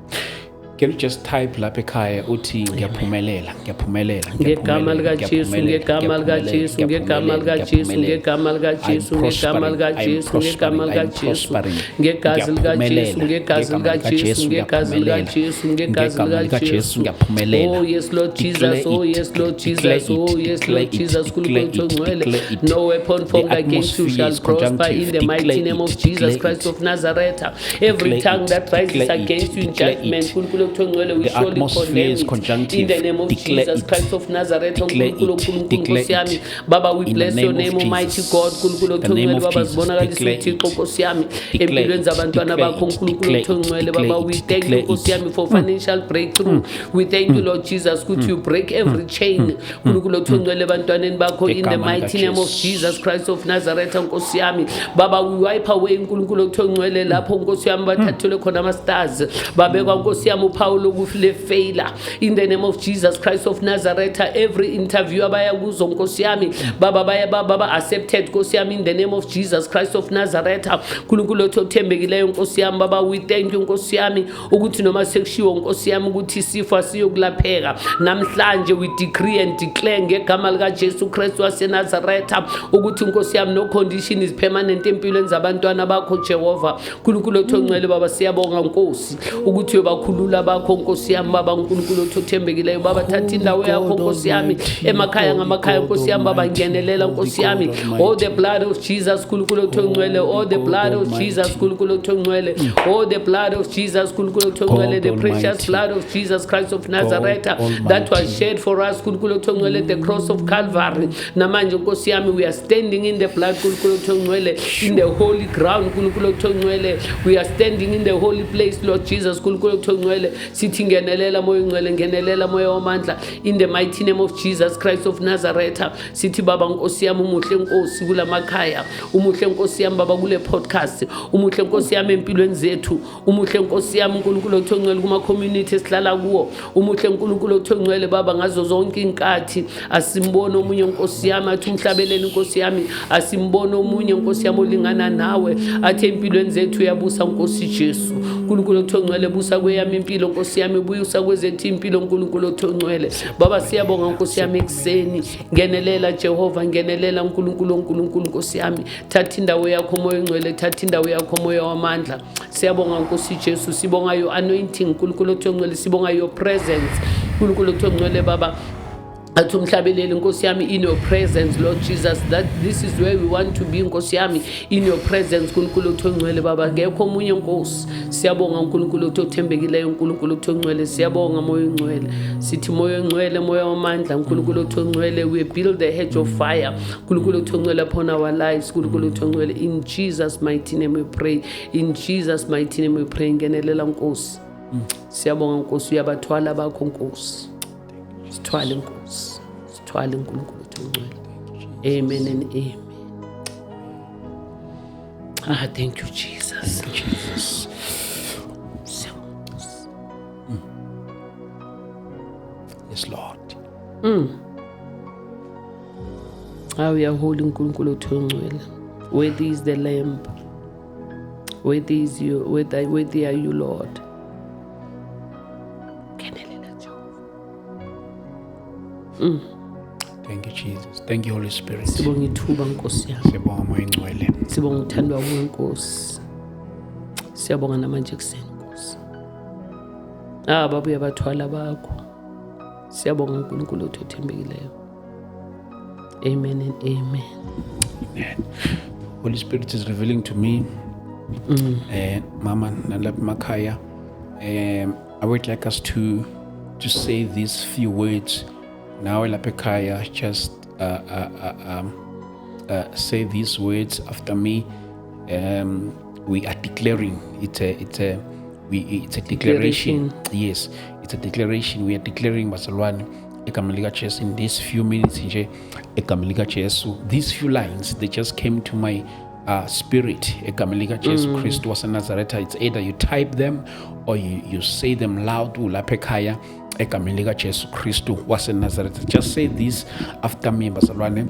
Can you just type lapha ekhaya uthi ngiyaphumelela, ngiyaphumelela, Ngegama ngiyaphumelela, likaJesu, ngiyaphumelela, ngegama likaJesu, ngegama ngiyaphumelela, likaJesu, ngiyaphumelela. ngegama I'm likaJesu, ngegama prospering, I'm likaJesu, ngegama prospering, I'm likaJesu, prospering. ngegazi likaJesu, Ngiyaphumelela, ngegazi ngegama likaJesu, likaJesu, ngegazi ngiyaphumelela. likaJesu, ngegazi Ngegama likaJesu likaJesu. ngiyaphumelela. Oh yes, Lord Declare Jesus. Oh it, yes, Lord declare Jesus. it, Oh yes, declare Lord it, Jesus. declare Nkulunkulu it, ongcwele. declare it. No weapon The formed against you atmosphere shall is prosper in conjunctive. the mighty Declare name of it, Jesus declare Christ it. of Nazareth. Every Declare tongue it, that rises declare it, against you in declare judgment, it. Nkulunkulu othe ongcwele, we The surely atmosphere condemn is it. conjunctive. In the name of Declare Jesus it. Christ of Nazareth, Declare uNkulunkulu it. uNkulunkulu Declare Nkosi yami it. Baba, we In the bless your name of name, Almighty Jesus. God. Nkulunkulu The othe name ongcwele of Baba, Jesus. sibonakalisa Declare uThixo it. Nkosi yami Declare empilweni it. zabantwana Declare bakho it. uNkulunkulu Declare othe it. ongcwele Declare Baba, we it. thank you Declare Nkosi it. yami for financial breakthrough. We thank you, Lord Jesus, ukuthi you break every chain uNkulunkulu othe ongcwele ebantwaneni bakho in the Ngegama mighty name of likaJesu. Jesus Christ of Nazareth Nkosi yami Baba, we wipe away uNkulunkulu othe ongcwele lapho Nkosi yami bathathelwe khona ama stars, babekwa Nkosi yami uphawu lokufile failure in the name of Jesus Christ of Nazareth. Every interview abaya kuzo Nkosi yami Baba, baya baba accepted Nkosi yami in the name of Jesus Christ of Nazareth. uNkulunkulu othe othembekileyo Nkosi yami Baba, we thank you Nkosi yami ukuthi noma sekushiwo Nkosi yami ukuthi isifo asiyokulapheka namhlanje, we decree and declare ngegama lika Jesu Christ waseNazaretha ukuthi Nkosi yami no condition is permanent empilweni zabantwana bakho Jehova. uNkulunkulu othe ongcwele Baba, siyabonga Nkosi ukuthi uyobakhulula bakho Nkosi yami Baba. uNkulunkulu othe othembekileyo Baba, thatha indawo yakho Nkosi yami emakhaya ngamakhaya Nkosi yami Baba, ngenelela Nkosi yami. Oh, the blood of Jesus, uNkulunkulu othe ongcwele. Oh, the blood of Jesus, uNkulunkulu othe ongcwele. Oh, the blood of Jesus, uNkulunkulu othe ongcwele. The God precious Almighty. blood of Jesus Christ of Nazareth God that was Almighty. shed for us uNkulunkulu othe ongcwele at the cross of Calvary. Namanje Nkosi yami we are standing in the blood uNkulunkulu othe ongcwele, in the holy ground uNkulunkulu othe ongcwele. We are standing in the holy place, Lord Jesus uNkulunkulu othe ongcwele. Sithi ngenelela moya ongcwele, ngenelela moya wamandla in the mighty name of Jesus Christ of Nazareth. Sithi Baba Nkosi yami umuhle Nkosi kulamakhaya, umuhle Nkosi yami Baba kule podcast, umuhle Nkosi yami empilweni zethu, umuhle Nkosi yami uNkulunkulu othe ongcwele kuma community esihlala kuwo, umuhle uNkulunkulu othe ongcwele Baba ngazo zonke inkathi. Asimbone omunye Nkosi yami, athi umhlabeleli Nkosi yami asimbone omunye Nkosi yami olingana nawe, athi empilweni zethu uyabusa Nkosi Jesu. uNkulunkulu othe ongcwele busa kweyami impilo Nkosi yami, busa kwezethu impilo uNkulunkulu othe ongcwele Baba. Siyabonga Nkosi yami ekuseni, ngenelela Jehova, ngenelela uNkulunkulu uNkulunkulu Nkosi yami, thatha indawo yakho moya ongcwele, thatha indawo yakho moya wamandla. Siyabonga Nkosi Jesu, sibonga your anointing uNkulunkulu othe ongcwele, sibonga your presence uNkulunkulu othe ongcwele Baba. Athi umhlabeleli Nkosi yami, in your presence, Lord Jesus, that this is where we want to be Nkosi yami, in your presence uNkulunkulu othe ongcwele Baba, ngekho omunye Nkosi. Siyabonga uNkulunkulu othe othembekileyo, uNkulunkulu othe ongcwele. Siyabonga moya ongcwele, sithi moya ongcwele, moya wamandla, uNkulunkulu othe ongcwele, we build the hedge of fire uNkulunkulu othe ongcwele upon our lives uNkulunkulu othe ongcwele. In Jesus mighty name we pray, in Jesus mighty name we pray. Ngenelela Nkosi, siyabonga Nkosi, uyabathwala bakho Nkosi, sithwale Nkosi, sithwale uNkulunkulu othe ongcwele. Amen and amen. Ah, thank you, Jesus. Jesus. Siyabonga, Nkosi. Yes, Lord. Ah, uyahola uNkulunkulu othe ongcwele. Worthy is the Lamb. Worthy is you, worthy, worthy are you, Lord. Ngenelela Jehova. Thank you, Jesus. Thank you, Holy Spirit. Sibonga ithuba Nkosi yami. Siyabonga moya ongcwele. Sibonga uthandwa kuwe Nkosi. Siyabonga namanje ekuseni Nkosi. Ah, Baba uyabathwala bakho. Siyabonga uNkulunkulu othe othembekileyo. Amen and amen. Amen. Holy Spirit is revealing to me, Mama nalapha emakhaya, I would like us to say these few words. Now lapha ekhaya, just say these words after me. We are declaring it's a declaration. Yes, it's a declaration. We are declaring bazalwane egameni likaJesu in these few minutes nje egameni likaJesu. These few lines, they just came to my spirit egameni likaJesu Kristu waseNazaretha. It's either you type them or you say them loud ulapha ekhaya egameni likaJesu Kristu waseNazaretha. Just say this after me bazalwane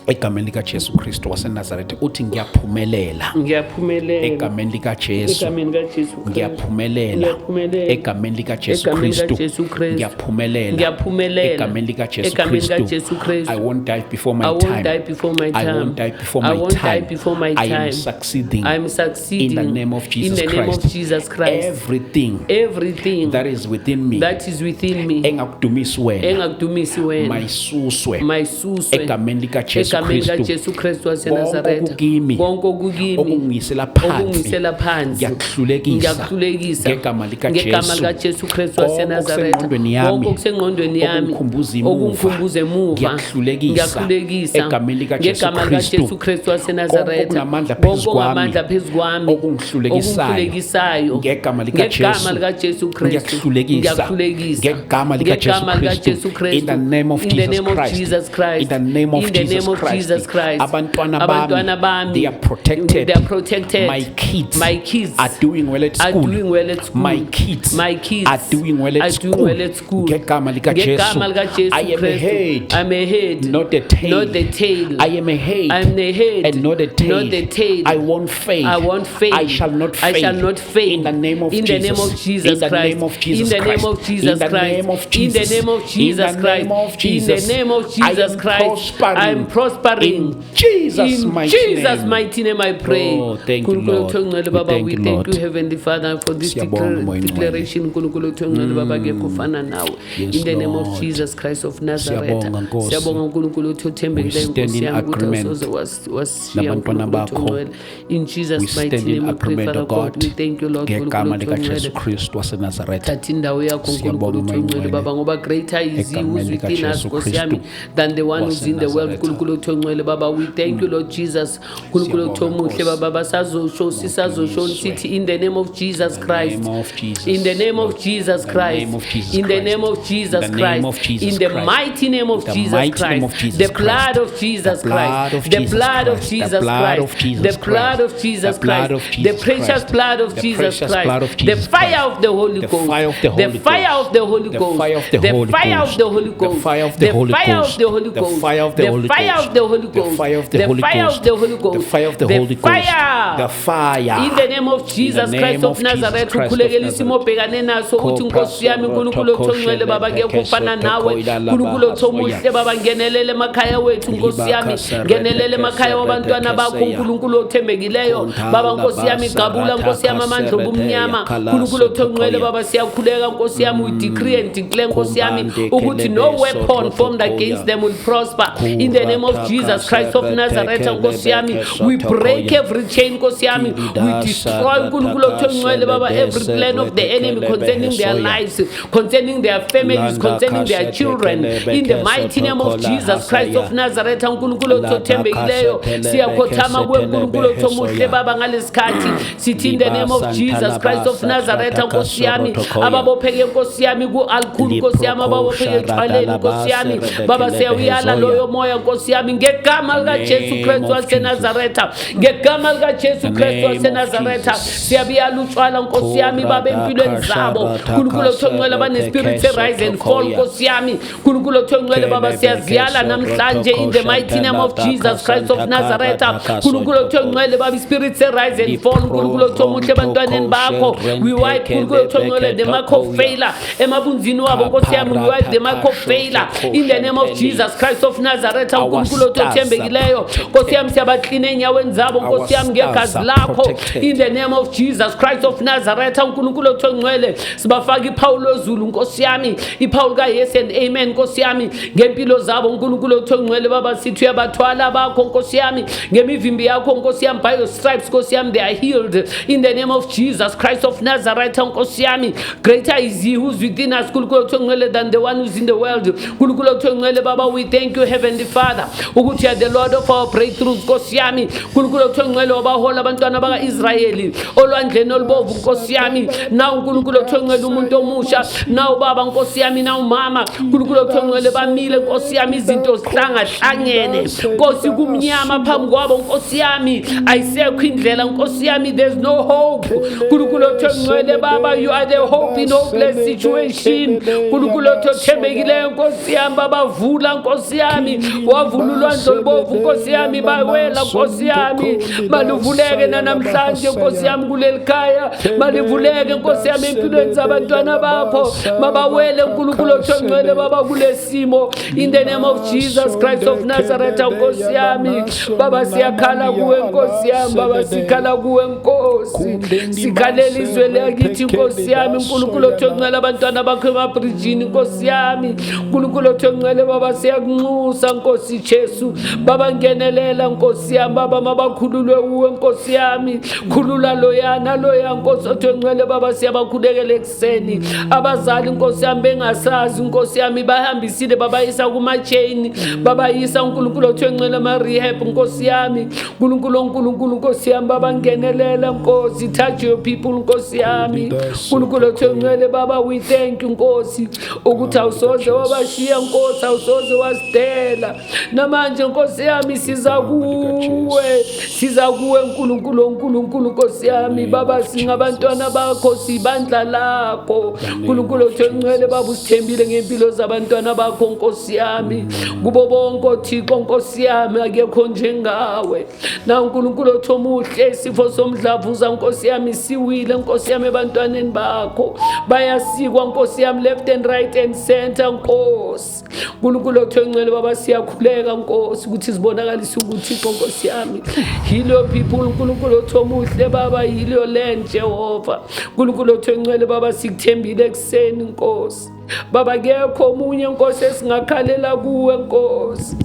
egameni likaJesu Kristu waseNazaretha. Uthi ngiyaphumelela. Ngiyaphumelela. Egameni likaJesu. Egameni kaJesu Kristu. Ngiyaphumelela. Ngiyaphumelela. Egameni likaJesu Egameni Kristu. likaJesu Kristu. Ngiyaphumelela. Ngiyaphumelela. Egameni likaJesu Egameni Kristu. likaJesu Kristu. I won't die before my I won't time. die before my I time. won't die before I my won't time. die before my I am time. succeeding. I am succeeding. In the name of Jesus In the name Christ. of Jesus Christ. Everything Everything that is within me that is within me engakudumisi wena engakudumisi wena mayisuswe mayisuswe egameni likaJesu egameni Egameni Kristu. likaJesu Kristu Konke waseNazaretha. okukimi, Konke okukimi okungisela phansi, okungisela phansi, ngiyakuhlulekisa ngiyakuhlulekisa ngegama likaJesu. ngegama likaJesu Kristu Konke waseNazaretha. okusengqondweni yami, Konke okusengqondweni yami, okungikhumbuza emuva, okungikhumbuza emuva, ngiyakuhlulekisa ngiyakuhlulekisa egameni likaJesu ngegama Kristu. likaJesu Kristu waseNazaretha. Konke okunamandla phezu Konke okunamandla kwami, phezu kwami, okungihlulekisayo, okungihlulekisayo, ngegama likaJesu, ngegama likaJesu Kristu, ngiyakuhlulekisa ngiyakuhlulekisa ngegama likaJesu ngegama likaJesu Kristu. Kristu. In the name of In the Jesus name of Christ. Jesus Christ. In the name of In the Jesus name of Christ. Jesus Christ. Abantwana Abantwana bami, bami, they are protected. They are protected. My kids, My kids are doing well at are school. doing well at school. My kids, My kids are doing well at are school. doing well at school. Ngegama likaJesu. Ngegama likaJesu I am a Kristu. head, I'm a head, not a tail. Not the tail. I am a head, I'm the head, and not a tail. Not the tail. I won't fail. I won't fail. I shall not fail. I shall not fail. In the name of In the Jesus. name of Jesus In the Christ. name of Jesus In the name Christ. of Jesus In the Christ. name of In Jesus. the name of Jesus In the Christ. name of Jesus. In the name of I Jesus am Christ. prospering. I am prospering. In Jesus' In mighty Jesus' name. mighty name I pray. Oh, thank you, Nkulunkulu Lord. othongcwele We Baba, thank we you, thank Lord. you, Heavenly Father, for this Siyabonga, Moya Oyingcwele. declaration. Nkulunkulu othongcwele Baba, akekho ofana nawe. Yes, In the name of Lord. Jesus Christ of Nazareth. Siyabonga, Nkosi. Siyabonga nkulunkulu othi othembekileyo We stand Nkosi in yami ukuthi agreement awusoze wasishiya nabantwana nkulunkulu bakho. othongcwele. In We Jesus' mighty stand in name we pray, agreement, Father O God. God. We thank you, Lord. Ngegama Nkulunkulu likaJesu othongcwele. Kristu waseNazaretha. Thatha indawo yakho Siyabonga, nkulunkulu Moya othongcwele Oyingcwele. baba, ngoba greater is he who's Egameni within us likaJesu Nkosi yami Kristu than the one who's in the world. waseNazaretha. Nkulunkulu othongcwele baba, we thank you, Lord Jesus. Nkulunkulu Siyabonga, othomuhle Nkosi. baba, basazosho sisazosho Udunyiswe. sithi in the name of Jesus In the Christ. name of Jesus. In the name of Jesus In the Christ. name of Jesus In the Christ. name of Jesus In the name Christ. of Jesus In the Christ. mighty name of The Jesus mighty Christ. name of Jesus The blood Christ. of Jesus The blood Christ. of The Jesus blood of Christ. The Jesus blood Christ. of Jesus The blood Christ. of Jesus The blood Christ. of The Jesus precious Christ. blood of The Jesus precious Christ. blood of The Jesus fire Christ. of the Holy The Ghost. fire of the The Holy fire Ghost. of the Holy The Ghost. fire of the The Holy fire Ghost. of the Holy The Ghost. fire of the The Holy fire of Ghost. the Holy The Ghost. fire of the The Holy fire Ghost. of the Holy The Ghost. fire of the The Holy fire Ghost. of the Holy The Ghost. fire of the The Holy Ghost. fire. The fire. In the name of In the Jesus name Christ of of Jesus Nazareth, Christ of ukhulekela isimo Nazareth. obhekane naso uthi Nkosi yami uNkulunkulu othongcwele baba akekho ofana nawe. uNkulunkulu othomuhle baba, ngenelele emakhaya wethu Nkosi yami, ngenelele emakhaya wabantwana bakho uNkulunkulu othembekileyo baba Nkosi yami, gabula Nkosi yami amandla obumnyama. uNkulunkulu othongcwele baba, siyakhuleka Nkosi yami, we decree and declare Nkosi yami ukuthi no weapon formed against them will prosper. In the name of Jesus Christ of Nazareth Nkosi yami, we break every chain Nkosi yami, we destroy uNkulunkulu othongcwele baba every plan of the enemy concerning their lives, concerning their families, concerning their children. In the mighty name of Jesus Christ of Nazareth uNkulunkulu othembekileyo, siyakhothama kuwe uNkulunkulu othomuhle baba ngalesikhathi sithi in the name of Jesus Christ of Nazareth Nkosi yami, ababopheke Nkosi yami ku-alcohol Nkosi yami, ababopheke etshwaleni Nkosi yami baba, siyawuyala loyo moya Nkosi yami ngegama likaJesu Kristu waseNazaretha, ngegama likaJesu Kristu waseNazaretha siyabiyala utshwala Nkosi yami baba empilweni zabo. uNkulunkulu othongcwele bane-spirit se-rise and fall Nkosi yami, uNkulunkulu othongcwele baba siyaziyala namhlanje in the mighty name of Jesus Christ of Nazareth. uNkulunkulu othongcwele baba i-spirit se-rise and fall uNkulunkulu othomuhle ebantwaneni bakho, we wipe uNkulunkulu othongcwele the mark of failure emabunzini wabo Nkosi yami, we wipe the mark of failure in the name of Jesus Christ of Nazareth. uNkulunkulu othembekileyo Nkosi yami, siyabaklina enyaweni zabo Nkosi yami ngegazi lakho in the name of Jesus Christ of Nazareth. uNkulunkulu othongcwele sibafaka iphawu lozulu Nkosi yami, iphawu lika yes and amen Nkosi yami ngempilo zabo uNkulunkulu othongcwele baba, sithi uyabathwala bakho Nkosi yami ngemivimbi yakho Nkosi yami, by your stripes Nkosi yami they are healed in the name of Jesus Christ of Nazareth Nkosi yami. Greater is he who's within us uNkulunkulu othongcwele than the one who's in the world. uNkulunkulu othongcwele baba, we thank you Heavenly Father ukuthi you are the Lord of our breakthroughs Nkosi yami. uNkulunkulu othongcwele wabahola abantwana baka-Israyeli olwandleni olubovu Nkosi yami. Na uNkulunkulu othongcwele umuntu omusha, na ubaba Nkosi yami, na umama uNkulunkulu othongcwele bamile Nkosi yami, izinto zihlangahlangene Nkosi, kumnyama phambi kwabo Nkosi yami, ayisekho indlela Nkosi yami, there's no hope. uNkulunkulu othongcwele baba, you are the hope in hopeless situation. uNkulunkulu othembekileyo Nkosi yami baba, vula Nkosi yami, wavula ulwandle olubovu Nkosi yami, bawela Nkosi yami, maluvuleke namhlanje Nkosi yami kuleli khaya, malivuleke Nkosi yami empilweni zabantwana bakho, mabawele uNkulunkulu othongcwele baba kulesimo in the name of Jesus Christ of Nazareth Nkosi yami baba, siyakhala kuwe Nkosi yami baba, sikhala kuwe Nkosi. Nkosi. Sikhalela izwe lakithi Nkosi yami, uNkulunkulu othi ongcwele, abantwana bakho emabrijini Nkosi yami. uNkulunkulu othi ongcwele Baba, siyakunxusa Nkosi Jesu. Baba, ngenelela Nkosi yami. Baba, mabakhululwe uwe Nkosi yami. Khulula loya naloya Nkosi othi ongcwele Baba, siyabakhulekela ekuseni. Abazali Nkosi yami bengasazi Nkosi yami, bahambisile babayisa kuma-chain, babayisa uNkulunkulu othi ongcwele ama-rehab Nkosi yami. uNkulunkulu, uNkulunkulu Nkosi yami, Baba, ngenelela Nkosi, touch your people Nkosi yami. uNkulunkulu othi ongcwele Baba, we thank you Nkosi ukuthi awusoze wabashiya Nkosi, awusoze wasidela. Namanje Nkosi yami siza kuwe, siza kuwe uNkulunkulu, uNkulunkulu Nkosi yami. Baba, singabantwana bakho, sibandla lakho. uNkulunkulu othi ongcwele Baba, usithembile ngempilo zabantwana bakho Nkosi yami. Kubo bonke oThixo Nkosi yami, akekho njengawe. Na uNkulunkulu othi omuhle, isifo somdlavuza Nkosi yami siwile Nkosi yami ebantwaneni bakho, bayasikwa Nkosi yami left and right and center Nkosi. uNkulunkulu othi ongcwele Baba, siyakhuleka Nkosi ukuthi sibonakalise uThixo Nkosi yami. Heal your people uNkulunkulu othi omuhle Baba, heal your land Jehova. uNkulunkulu othi ongcwele Baba, sikuthembile ekuseni Nkosi. Baba, kekho omunye Nkosi esingakhalela kuwe Nkosi.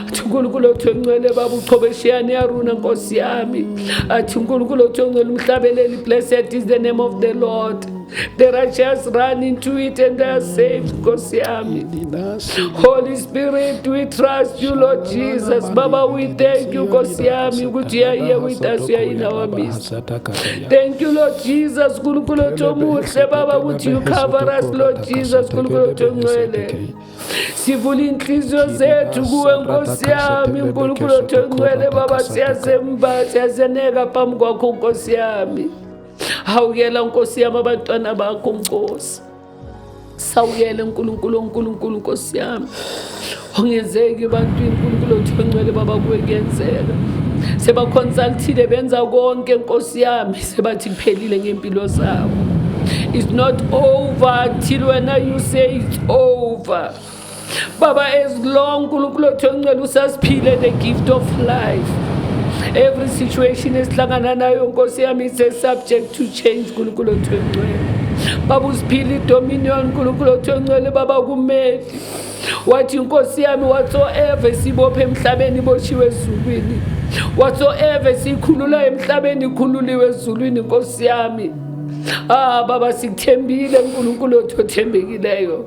Athi uNkulunkulu othi ongcwele Baba, uchobeshiyane yaruna Nkosi yami. Athi uNkulunkulu othi ongcwele umhlabeleli, blessed is the name of the Lord. The righteous run into it and they are saved Nkosi yami. Holy Spirit, we trust you Lord Jesus. Baba, we thank you Nkosi yami ukuthi you are here with us, you are in our midst. Thank you Lord Jesus, uNkulunkulu othi omuhle Baba, ukuthi you cover us Lord Jesus, uNkulunkulu othi ongcwele. Sivula inhliziyo zethu kuwe Nkosi yami, uNkulunkulu othi ongcwele Baba, siyazemba, siyazeneka phambi kwakho Nkosi yami. Hawukela Nkosi yami abantwana bakho Nkosi. Sawukele uNkulunkulu, uNkulunkulu Nkosi yami. Ongenzeki ebantwini uNkulunkulu othi ongcwele Baba, kuwe kuyenzeka. Sebaconsultile, benza konke Nkosi yami, sebathi kuphelile ngempilo zabo. It's not over till when you say it's over. Baba, as long uNkulunkulu othi ongcwele usasiphile the gift of life. Every situation esihlangana nayo Nkosi yami is a subject to change uNkulunkulu othi ongcwele. Baba, usiphile idominion uNkulunkulu othi ongcwele Baba, kumeli. Wathi Nkosi yami, whatsoever sibophe emhlabeni iboshiwe ezulwini. Whatsoever sikhulula emhlabeni ikhululiwe ezulwini Nkosi yami. Ah Baba, sikuthembile uNkulunkulu othi othembekileyo.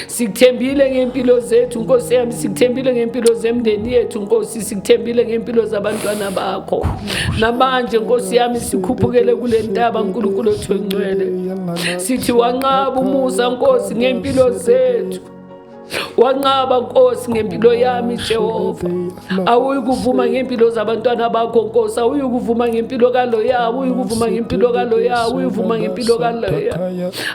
Sikuthembile ngempilo zethu Nkosi yami, sikuthembile ngempilo zemndeni yethu Nkosi, sikuthembile ngempilo zabantwana bakho. Namanje Nkosi yami sikhuphukele kule ntaba uNkulunkulu othi ongcwele. Sithi wanqaba umusa Nkosi ngempilo zethu. Wanqaba Nkosi ngempilo yami Jehova. Awuyikuvuma ngempilo zabantwana bakho Nkosi, awuyikuvuma ngempilo kaloya, awuyikuvuma ngempilo kaloya, awuyikuvuma ngempilo kaloya.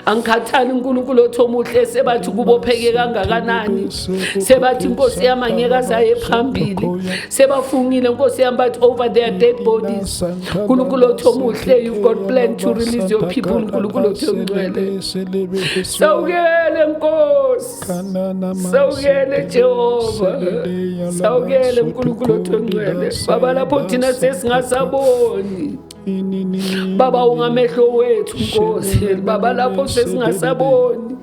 Angikhathali uNkulunkulu othi omuhle, sebathi kubopheke kangakanani, sebathi Nkosi yami angeke azaye phambili, sebafungile Nkosi yami bathi over their dead bodies. uNkulunkulu othi omuhle, you've got plan to release your people uNkulunkulu othi ongcwele. Sawukele Nkosi, sawukele Jehova, sawukele uNkulunkulu othi ongcwele. Baba, lapho thina sesingasaboni Baba, ungamehlo wethu Nkosi. Baba, lapho sesingasaboni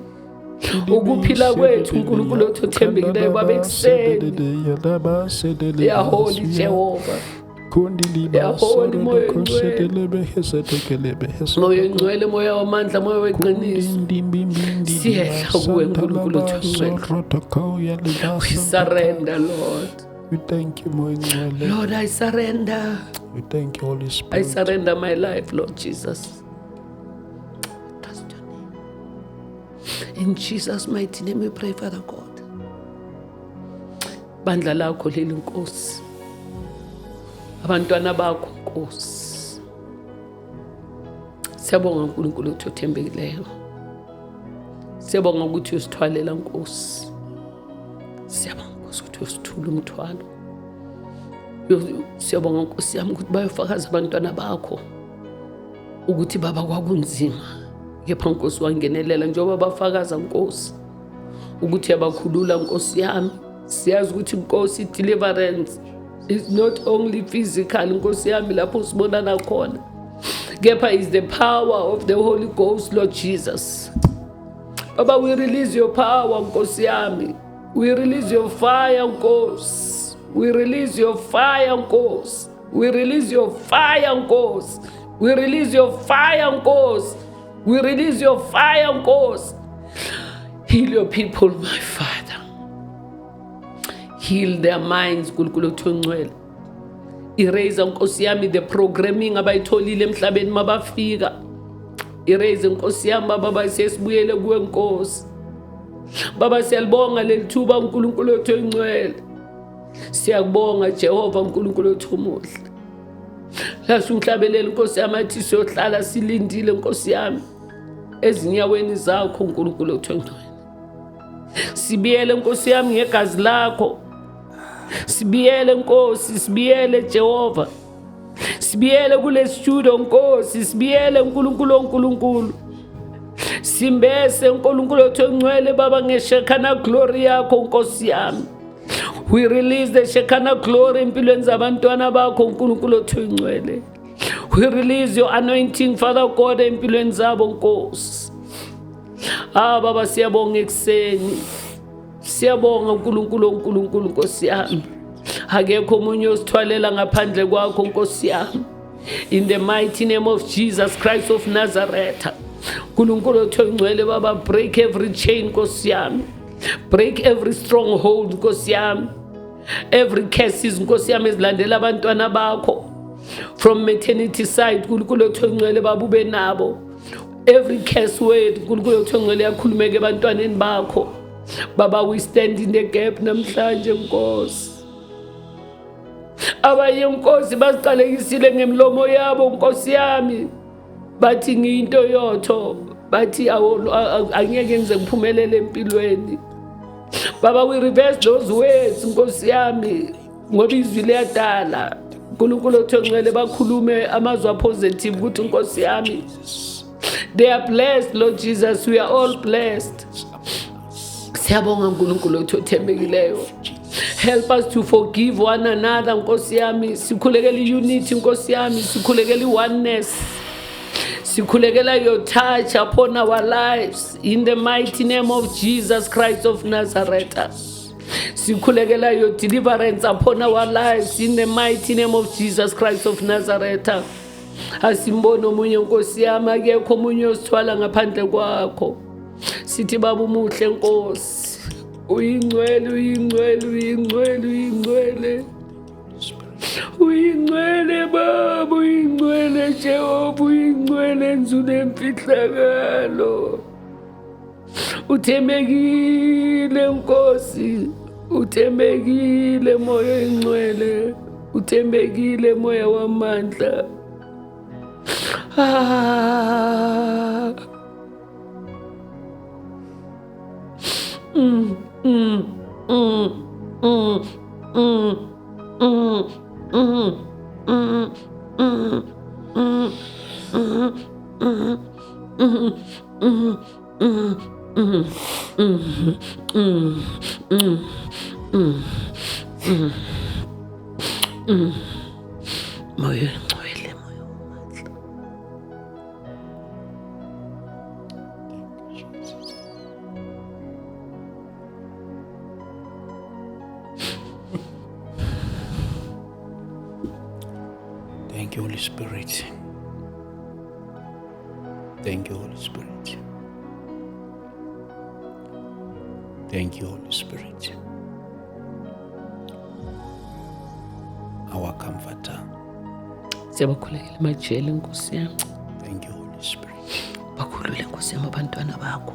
ukuphila kwethu uNkulunkulu othi othembekileyo Baba, ekuseni uyaholi Jehova, uyaholi Moya Ongcwele, Moya Ongcwele, Moya wamandla, Moya weqiniso, siyehla kuwe uNkulunkulu othi ongcwele. We surrender, Lord. We thank you, Moya Ngcwele. Lord, I surrender. We thank you, Holy I Spirit. surrender my life, Lord Jesus. Trust your name. In Jesus' mighty name we pray, Father God. Bandla lakho leli Nkosi. Abantwana bakho Nkosi. Siyabonga uNkulunkulu ukuthi uthembekileyo. Siyabonga ukuthi usithwalela Nkosi. Siyabonga Nkosi ukuthi usithula umthwalo. Siyabonga Nkosi yami ukuthi bayofakaza abantwana bakho ukuthi Baba kwakunzima, kepha Nkosi wangenelela njengoba bafakaza Nkosi ukuthi yabakhulula Nkosi yami. Siyazi ukuthi Nkosi deliverance is not only physical Nkosi yami, lapho sibonana khona. Kepha is the power of the Holy Ghost, Lord Jesus. Baba, we release your power, Nkosi yami. We release your fire, Nkosi. We release your fire, Nkosi. We release your fire, Nkosi. We release your fire, Nkosi. We release your fire, Nkosi. Heal your people, my Father. Heal their minds, Nkulunkulu othongcwele. Erase, Nkosi yami, the programming abayitholile emhlabeni mabafika. Erase, Nkosi yami, baba, basesibuyele kuwe, Nkosi. Baba, siyalibonga leli thuba, uNkulunkulu wethu oyingcwele. Siyakubonga, Jehova, uNkulunkulu wethu omuhle. Lasi umhlabeleli, Nkosi yami, athi siyohlala silindile, Nkosi yami, ezinyaweni zakho, uNkulunkulu wethu oyingcwele. Sibiyele, Nkosi yami, ngegazi lakho. Sibiyele, Nkosi, sibiyele, Jehova. Sibiyele kule studio, Nkosi, sibiyele, uNkulunkulu oNkulunkulu. Simbese, uNkulunkulu wethu ongcwele, Baba, ngeShekinah glory yakho, Nkosi yami. We release the Shekinah glory empilweni zabantwana bakho, uNkulunkulu wethu ongcwele. We release your anointing, Father God, empilweni zabo, Nkosi. Ah, Baba, siyabonga ekuseni. Siyabonga, uNkulunkulu oNkulunkulu, Nkosi yami. Akekho omunye osithwalela ngaphandle kwakho, Nkosi yami. In the mighty name of Jesus Christ of Nazareth. uNkulunkulu wethu ongcwele, Baba, break every chain, Nkosi yami. Break every stronghold, Nkosi yami. Every curses, Nkosi yami, ezilandela abantwana bakho. From maternity side, uNkulunkulu wethu ongcwele, Baba, ube nabo. Every curse word, uNkulunkulu wethu ongcwele, yakhulumeka ebantwaneni bakho. Baba, we stand in the gap namhlanje, Nkosi. Abanye, Nkosi, baziqalekisile ngemilomo yabo, Nkosi yami. Bathi ngiyinto yotho, bathi angeke ngize ngiphumelele empilweni. Baba, we reverse those words, Nkosi yami, ngoba izwi liyadala. uNkulunkulu othongcwele, bakhulume amazwi apositive ukuthi, Nkosi yami, they are blessed, Lord Jesus. We are all blessed. Siyabonga, uNkulunkulu wethu othembekileyo. Help us to forgive one another, Nkosi yami. Sikhulekela i-unity, Nkosi yami. Sikhulekela i-oneness. Sikhulekela your touch upon our lives in the mighty name of Jesus Christ of Nazareth. Sikhulekela your deliverance upon our lives in the mighty name of Jesus Christ of Nazareth. Asimboni omunye, Nkosi yami, akekho omunye osithwala ngaphandle kwakho. Sithi, Baba, umuhle, Nkosi. Uyingcwele, uyingcwele, uyingcwele, uyingcwele. Uyingcwele, Baba, uyingcwele, Jehova, uyingcwele nzulu emfihlakalo. Uthembekile, Nkosi, uthembekile, Moya oyingcwele, uthembekile, Moya wamandla. Ah. Moya oyingcwele, Moya wamandla. Jesus. Thank you, Holy Spirit. Thank you, Holy Spirit. Thank you, Holy Spirit. Our comforter. Siyabakhulekela emajele, Nkosi yami. Thank you, Holy Spirit. Bakhulule, Nkosi yami, abantwana bakho.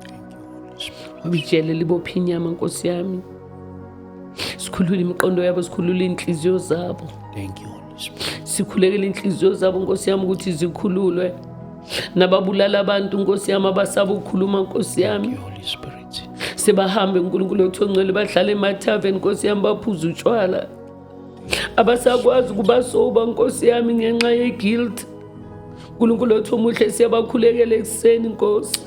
Thank you, Holy Spirit. Ngoba ijele libopha inyama, Nkosi yami. Sikhulule imiqondo yabo, sikhulule iy'nhliziyo zabo. Thank you, Holy Spirit. Sikhulekele inhliziyo zabo, Nkosi yami, ukuthi zikhululwe. Nababulala abantu, Nkosi yami, abasaba ukukhuluma, Nkosi Thank yami. you, Holy Spirit. Sebahambe, uNkulunkulu wethu ongcwele, badlale emathaveni, Nkosi yami, baphuze utshwala. Abasakwazi ukubasoba, Nkosi yami, ngenxa ye-guilt. Nkulunkulu wethu omuhle, siyabakhulekela ekuseni, Nkosi,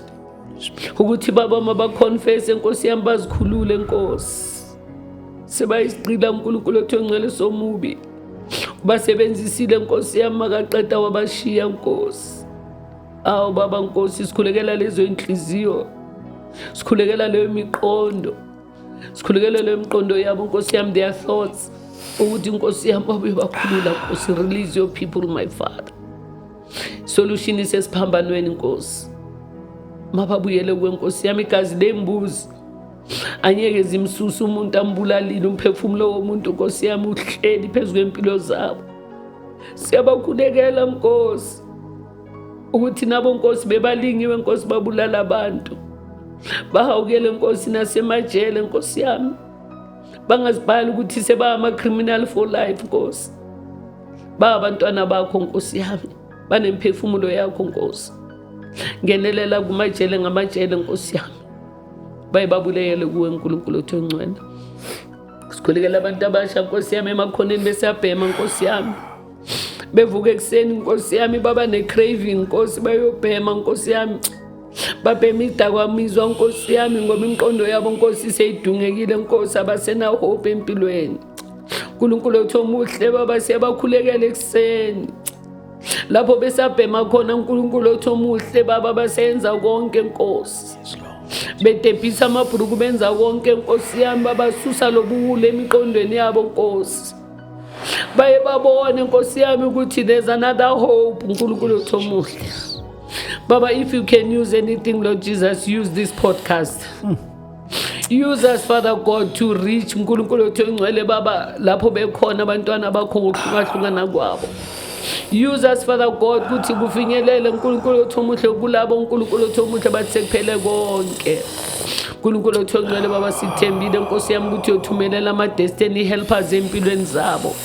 ukuthi, Baba, mabaconfesse, Nkosi yami, bazikhulule, Nkosi. Sebayisigqila, uNkulunkulu wethu ongcwele, somubi. Basebenzisile, Nkosi yami, makaqeda wabashiya, Nkosi. Awu Baba Nkosi, sikhulekela lezo inhliziyo, sikhulekela leyo miqondo, sikhulekela leyo miqondo yabo, Nkosi yami, their thoughts, ukuthi, Nkosi yami, babuye bakhulula. Nkosi, release your people, my Father. Solution isesiphambanweni, Nkosi. Mababuyele kuwe, Nkosi yami. Igazi lembuzi angeke zimsuse umuntu ambulalile. Umphefumulo womuntu, Nkosi yami, uhleli phezu kwempilo zabo. Siyabakhulekela, Nkosi, ukuthi nabo, Nkosi, bebalingiwe, Nkosi, babulala abantu. Bahawukele, Nkosi, nasemajele, Nkosi yami, bangazibhali ukuthi sebangama-criminal for life. Nkosi, ba abantwana bakho, Nkosi yami, banemphefumulo yakho. Nkosi, ngenelela kumajele ngamajele, Nkosi yami, baye babuleyele kuwe, Nkulunkulu othi ongcwele. Sikhulekela abantu abasha, Nkosi yami, emakhoneni besiyabhema, Nkosi yami, bevuka ekuseni, Nkosi yami, baba ne-craving, Nkosi, bayobhema, Nkosi yami, babhema idakwamizwa, Nkosi yami, ngoba imiqondo yabo, Nkosi, seyidungekile, Nkosi, abasena-hope empilweni. Nkulunkulu othi omuhle, Baba, siyabakhulekela ekuseni lapho besabhema khona. Nkulunkulu othi omuhle, Baba, basenza konke, Nkosi, bedebhisa amabhuluku, benza konke, Nkosi yami, babasusa lobuwule emiqondweni yabo, Nkosi, baye babone, Nkosi yami, ukuthi there's another hope. Nkulunkulu othi omuhle, Baba, if you can use anything, Lord Jesus, use this podcast. Use us, Father God, to reach, Nkulunkulu othi ongcwele, Baba, lapho bekhona abantwana bakho ngokuhlukahlukana kwabo. Use us, Father God, ukuthi kufinyelele, Nkulunkulu othi omuhle, kulabo, Nkulunkulu othi omuhle, bathi sekuphele konke. Nkulunkulu othi ongcwele, Baba, sikuthembile, Nkosi yami, ukuthi uyothumelela ama-destiny helpers empilweni zabo.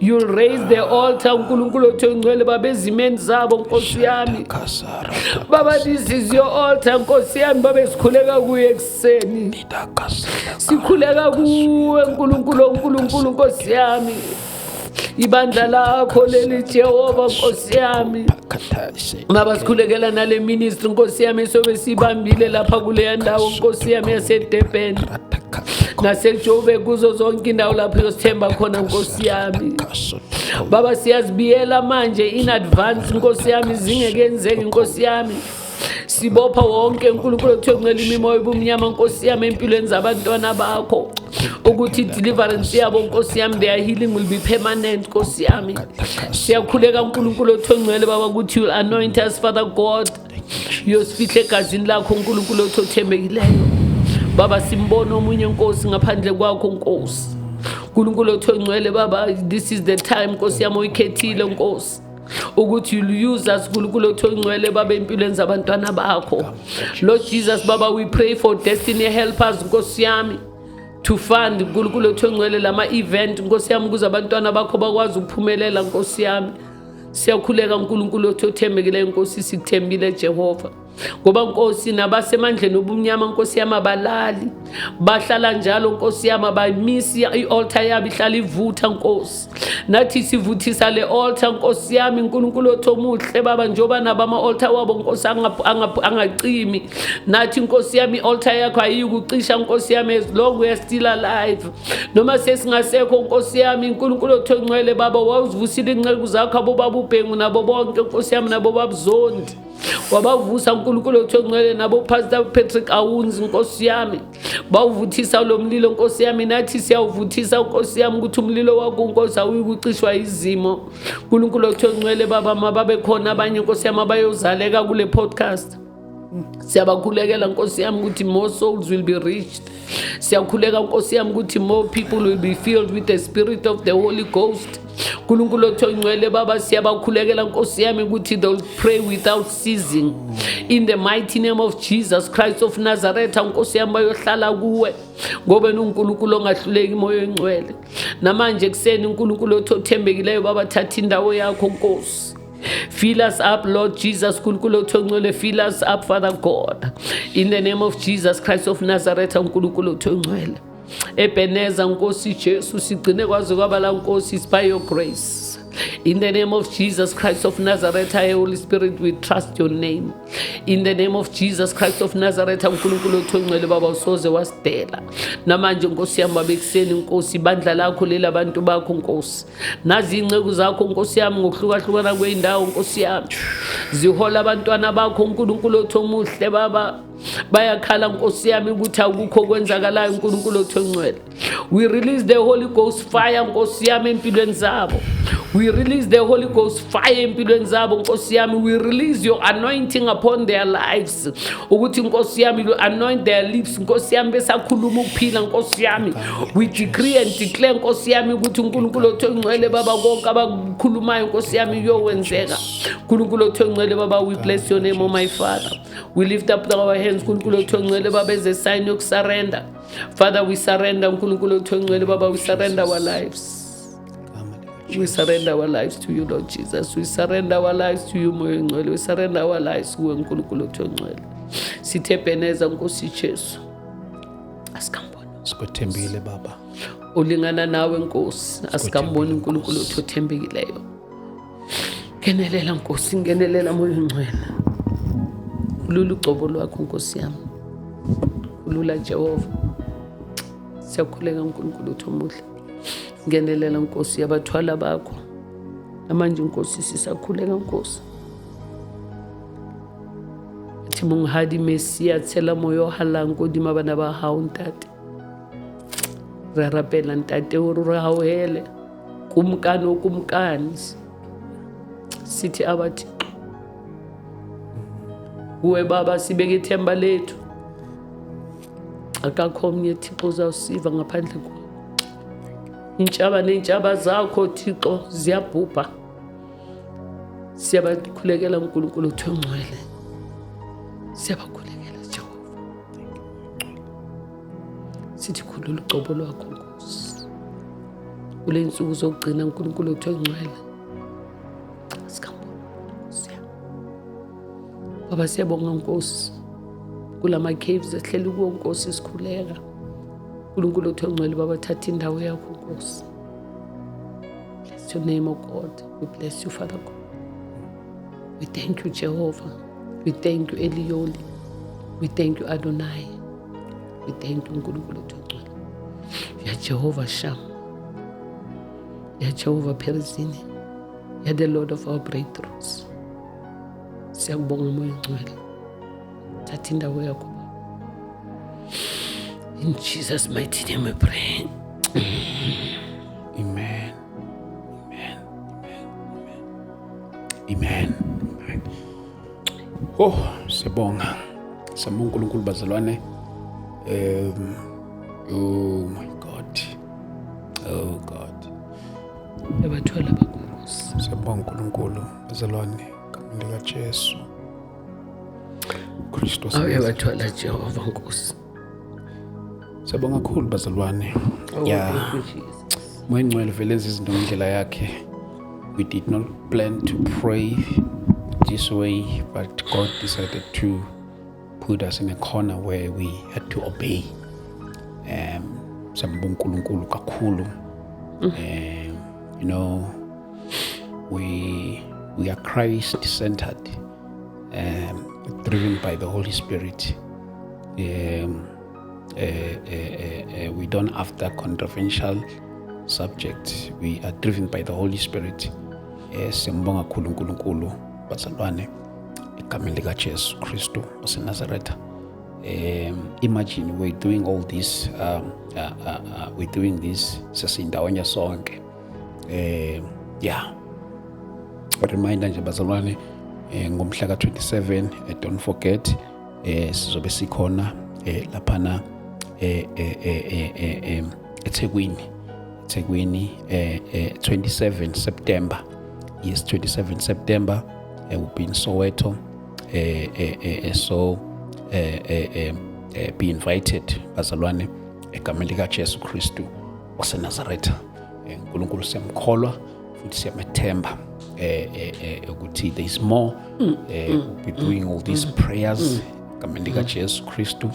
You'll raise the altar, Nkulunkulu othi ongcwele, Baba, ezimeni zabo, Nkosi yami. Kasara. Baba, this is your altar, Nkosi yami, babe sikhuleka kuye ekuseni. Sikhuleka kuwe, Nkulunkulu, Nkulunkulu, Nkosi yami. Ibandla lakho leli, Jehova, Nkosi yami. Baba, sikhulekela nale ministry, Nkosi yami, sobe sibambile lapha kuleya ndawo, Nkosi yami, yaseDurban naseJoburg, kuzo zonke indawo lapho uyosithemba khona, Nkosi yami. Baba, siyazibiyela manje in advance, Nkosi yami, zingekenzeki, Nkosi yami. Sibopha wonke, Nkulunkulu okuthiwe kuncela, imimoya obumnyama, Nkosi yami, empilweni zabantwana bakho, ukuthi deliverance yabo, Nkosi yami, their healing will be permanent, Nkosi yami. Siyakhuleka, Nkulunkulu othi ongcwele, Baba, ukuthi you'll anoint us, Father God, uyosifihle egazini lakho, Nkulunkulu othi othembekileyo. Baba, simbona omunye, Nkosi, ngaphandle kwakho, Nkosi. Nkulunkulu othi ongcwele, Baba, this is the time, Nkosi yami, oyikhethile, Nkosi, ukuthi you'll use us, Nkulunkulu othi ongcwele, Baba, empilweni zabantwana bakho. Lord Jesus, Baba, we pray for destiny helpers, Nkosi yami, to fund, Nkulunkulu othi ongcwele, lama-event, Nkosi yami, ukuze abantwana bakho bakwazi ukuphumelela, Nkosi yami. Siyakhuleka, Nkulunkulu othi othembekileyo, Nkosi, sikuthembile, Jehova, ngoba, Nkosi, nabasemandleni obumnyama, Nkosi yami, abalali, bahlala njalo, Nkosi yami, abayimisi i-altar yabo, ihlala ivutha, Nkosi. Nathi sivuthisa le altar, Nkosi yami, Nkulunkulu othi omuhle, Baba, njengoba nabo ama-altar wabo, Nkosi, angacimi, nathi, Nkosi yami, i-altar yakho ayiyikucisha, Nkosi yami, as long we are still alive, noma sesingasekho, Nkosi yami. Nkulunkulu othi ongcwele, Baba, wawuzivusile inceku zakho, abobaba uBhengu nabo bonke, Nkosi yami, nabo babuzondi wabavusa, Nkulunkulu othi ongcwele, nabo Pastor Patrick Awunzi, Nkosi yami, bawuvuthisa lo mlilo, Nkosi yami. Nathi siyawuvuthisa, Nkosi yami, ukuthi umlilo wakho, Nkosi, awuyikucishwa izimo. Nkulunkulu othi ongcwele, Baba, mababe khona abanye, Nkosi yami, abayozaleka kule podcast. Siyabakhulekela, Nkosi yami, ukuthi more souls will be reached. Siyakhuleka, Nkosi yami, ukuthi more people will be filled with the spirit of the Holy Ghost. Nkulunkulu othi ongcwele, Baba, siyabakhulekela, Nkosi yami, ukuthi they'll pray without ceasing in the mighty name of Jesus Christ of Nazareth. Nkosi yami, bayohlala kuwe ngoba uNkulunkulu ongahluleki, moya oyingcwele. Namanje ekuseni, uNkulunkulu othi othembekileyo, Baba, thatha indawo yakho, Nkosi. Fill us up, Lord Jesus. Nkulunkulu othi ongcwele, fill us up, Father God. In the name of Jesus Christ of Nazareth, Nkulunkulu othi ongcwele. Ebeneza, Nkosi Jesu, sigcine kwaze kwaba la, Nkosi, is by your grace. In the name of Jesus Christ of Nazareth, Holy Spirit, we trust your name. In the name of Jesus Christ of Nazareth, uNkulunkulu othongcwele Baba, usoze wasidela. Namanje, Nkosi yami Baba, ekuseni, Nkosi, ibandla lakho leli, abantu bakho, Nkosi, nazi iy'nceku zakho, Nkosi yami, ngokuhlukahlukana kwey'ndawo, Nkosi yami, zihola abantwana bakho, uNkulunkulu othi omuhle Baba. Bayakhala, Nkosi yami, ukuthi akukho okwenzakalayo. UNkulunkulu othi ongcwele, we release the Holy Ghost fire, Nkosi yami, empilweni zabo. We release the Holy Ghost fire empilweni zabo, Nkosi yami. We release your anointing upon their lives, ukuthi, Nkosi yami, you anoint their lips, Nkosi yami, besakhuluma ukuphila, Nkosi yami. We decree and declare, Nkosi yami, ukuthi uNkulunkulu othi ongcwele Baba, konke abakukhulumayo, Nkosi yami, kuyokwenzeka. Unkulunkulu othi ongcwele Baba, we bless your name, oh my Father. We lift up our hands, uNkulunkulu othi ongcwele Baba, as a sign yokusurrender. Father, we surrender. uNkulunkulu othi ongcwele Baba, we surrender our lives. We surrender our lives to you, Lord Jesus. We surrender our lives to you, Moya Ongcwele. We surrender our lives kuwe, uNkulunkulu othi ongcwele. Sithe bheneza, Nkosi Jesu, asikamboni Sikwethembile, Baba. Olingana nawe, Nkosi. Asikamboni uNkulunkulu othi othembekileyo. Ngenelela, Nkosi, ngenelela, Moya Ongcwele. Khulula ugcobo lwakho, Nkosi yami. Khulula, Jehova. Siyakhuleka, uNkulunkulu othi omuhle. Ngenelela, Nkosi, yabathwala bakho. Namanje, Nkosi, sisakhuleka, Nkosi. Athi Monghadi Messia, tshela moya o halang kodima bana ba hao, Ntate. Re rapela, Ntate, hore re hauhele. Kumkani okumkani, sithi abathi kuwe Baba sibeke ithemba lethu. Akakho omnye, Thixo, uzawusiva ngaphandle kwakho. Intshaba ney'ntshaba zakho, Thixo, ziyabhubha. Siyabakhulekela, uNkulunkulu uthi ongcwele. Siyabakhulekela, Jehova. Sithi khulula ugcobo lwakho, Nkosi, kule nsuku zokugcina. uNkulunkulu uthi ongcwele, sikambona, Nkosi yami Baba. Siyabonga, Nkosi, kulama caves esihleli kuwo, Nkosi, sikhuleka. uNkulunkulu uthi ongcwele Baba, thatha indawo yakho, Nkosi. Bless your name, O God. We bless you, Father God. We thank you, Jehovah. We thank you, Eliyoli. We thank you, Adonai. We thank you, uNkulunkulu uthi ongcwele ya Jehovah Sham, ya Jehovah Perizini, ya the Lord of our breakthroughs. Siyakubonga, Moya Ongcwele. Thatha indawo yakho. In Jesus' mighty name we pray. Amen. Amen. Amen. Amen. Oh, siyabonga. Siyabonga uNkulunkulu, bazalwane. Oh my God. Oh God. Yabathwala bakho, Nkosi. Siyabonga uNkulunkulu, bazalwane, egameni lika Jesu Kristu. Awu, yabathwala, Jehova, Nkosi. Siyabonga kakhulu, bazalwane. Oh, Yeah. thank you, Jesus. Moya Ngcwele vele enza izinto ngendlela yakhe. We did not plan to pray this way, but God decided to put us in a corner where we had to obey. Siyambonga uNkulunkulu kakhulu. We are Christ centered, driven by the Holy Spirit. We don't after controversial subject. We are driven by the Holy Spirit. Siyambonga kakhulu uNkulunkulu, bazalwane, egameni lika Jesu Kristu waseNazaretha. Imagine we're doing all this, we're doing this sesindawonye sonke. Yeah, reminder nje, bazalwane, ngomhla ka-27, don't forget, sizobe sikhona laphana eThekwini, eThekwini, 27 September. Yes, 27 September, we'll be in Soweto. So be invited, bazalwane, egameni lika Jesu Kristu waseNazaretha. uNkulunkulu siyamkholwa futhi siyamethemba ukuthi there is more. We'll be doing all these prayers egameni lika Jesu Kristu.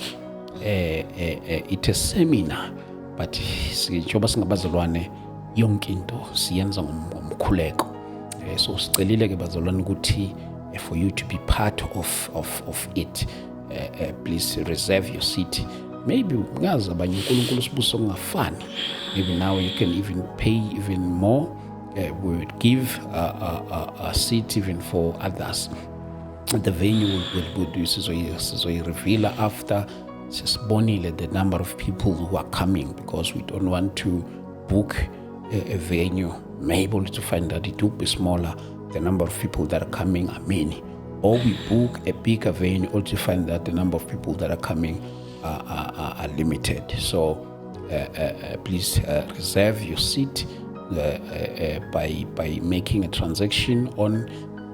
It's a seminar, but njengoba singabazalwane, yonke into siyenza ngomkhuleko. So sicelile ke bazalwane ukuthi for you to be part of it, please reserve your seat. Maybe ngazi abanye uNkulunkulu sibuso kungafani, maybe now you can even pay even more. We would give a seat even for others. The venue will sizoyi-reveala after sesibonile the number of people who are coming, because we don't want to book a venue maybe only to find that it will be smaller, the number of people that are coming are many, or we book a bigger venue only to find that the number of people that are coming are limited. So please reserve your seat by making a transaction on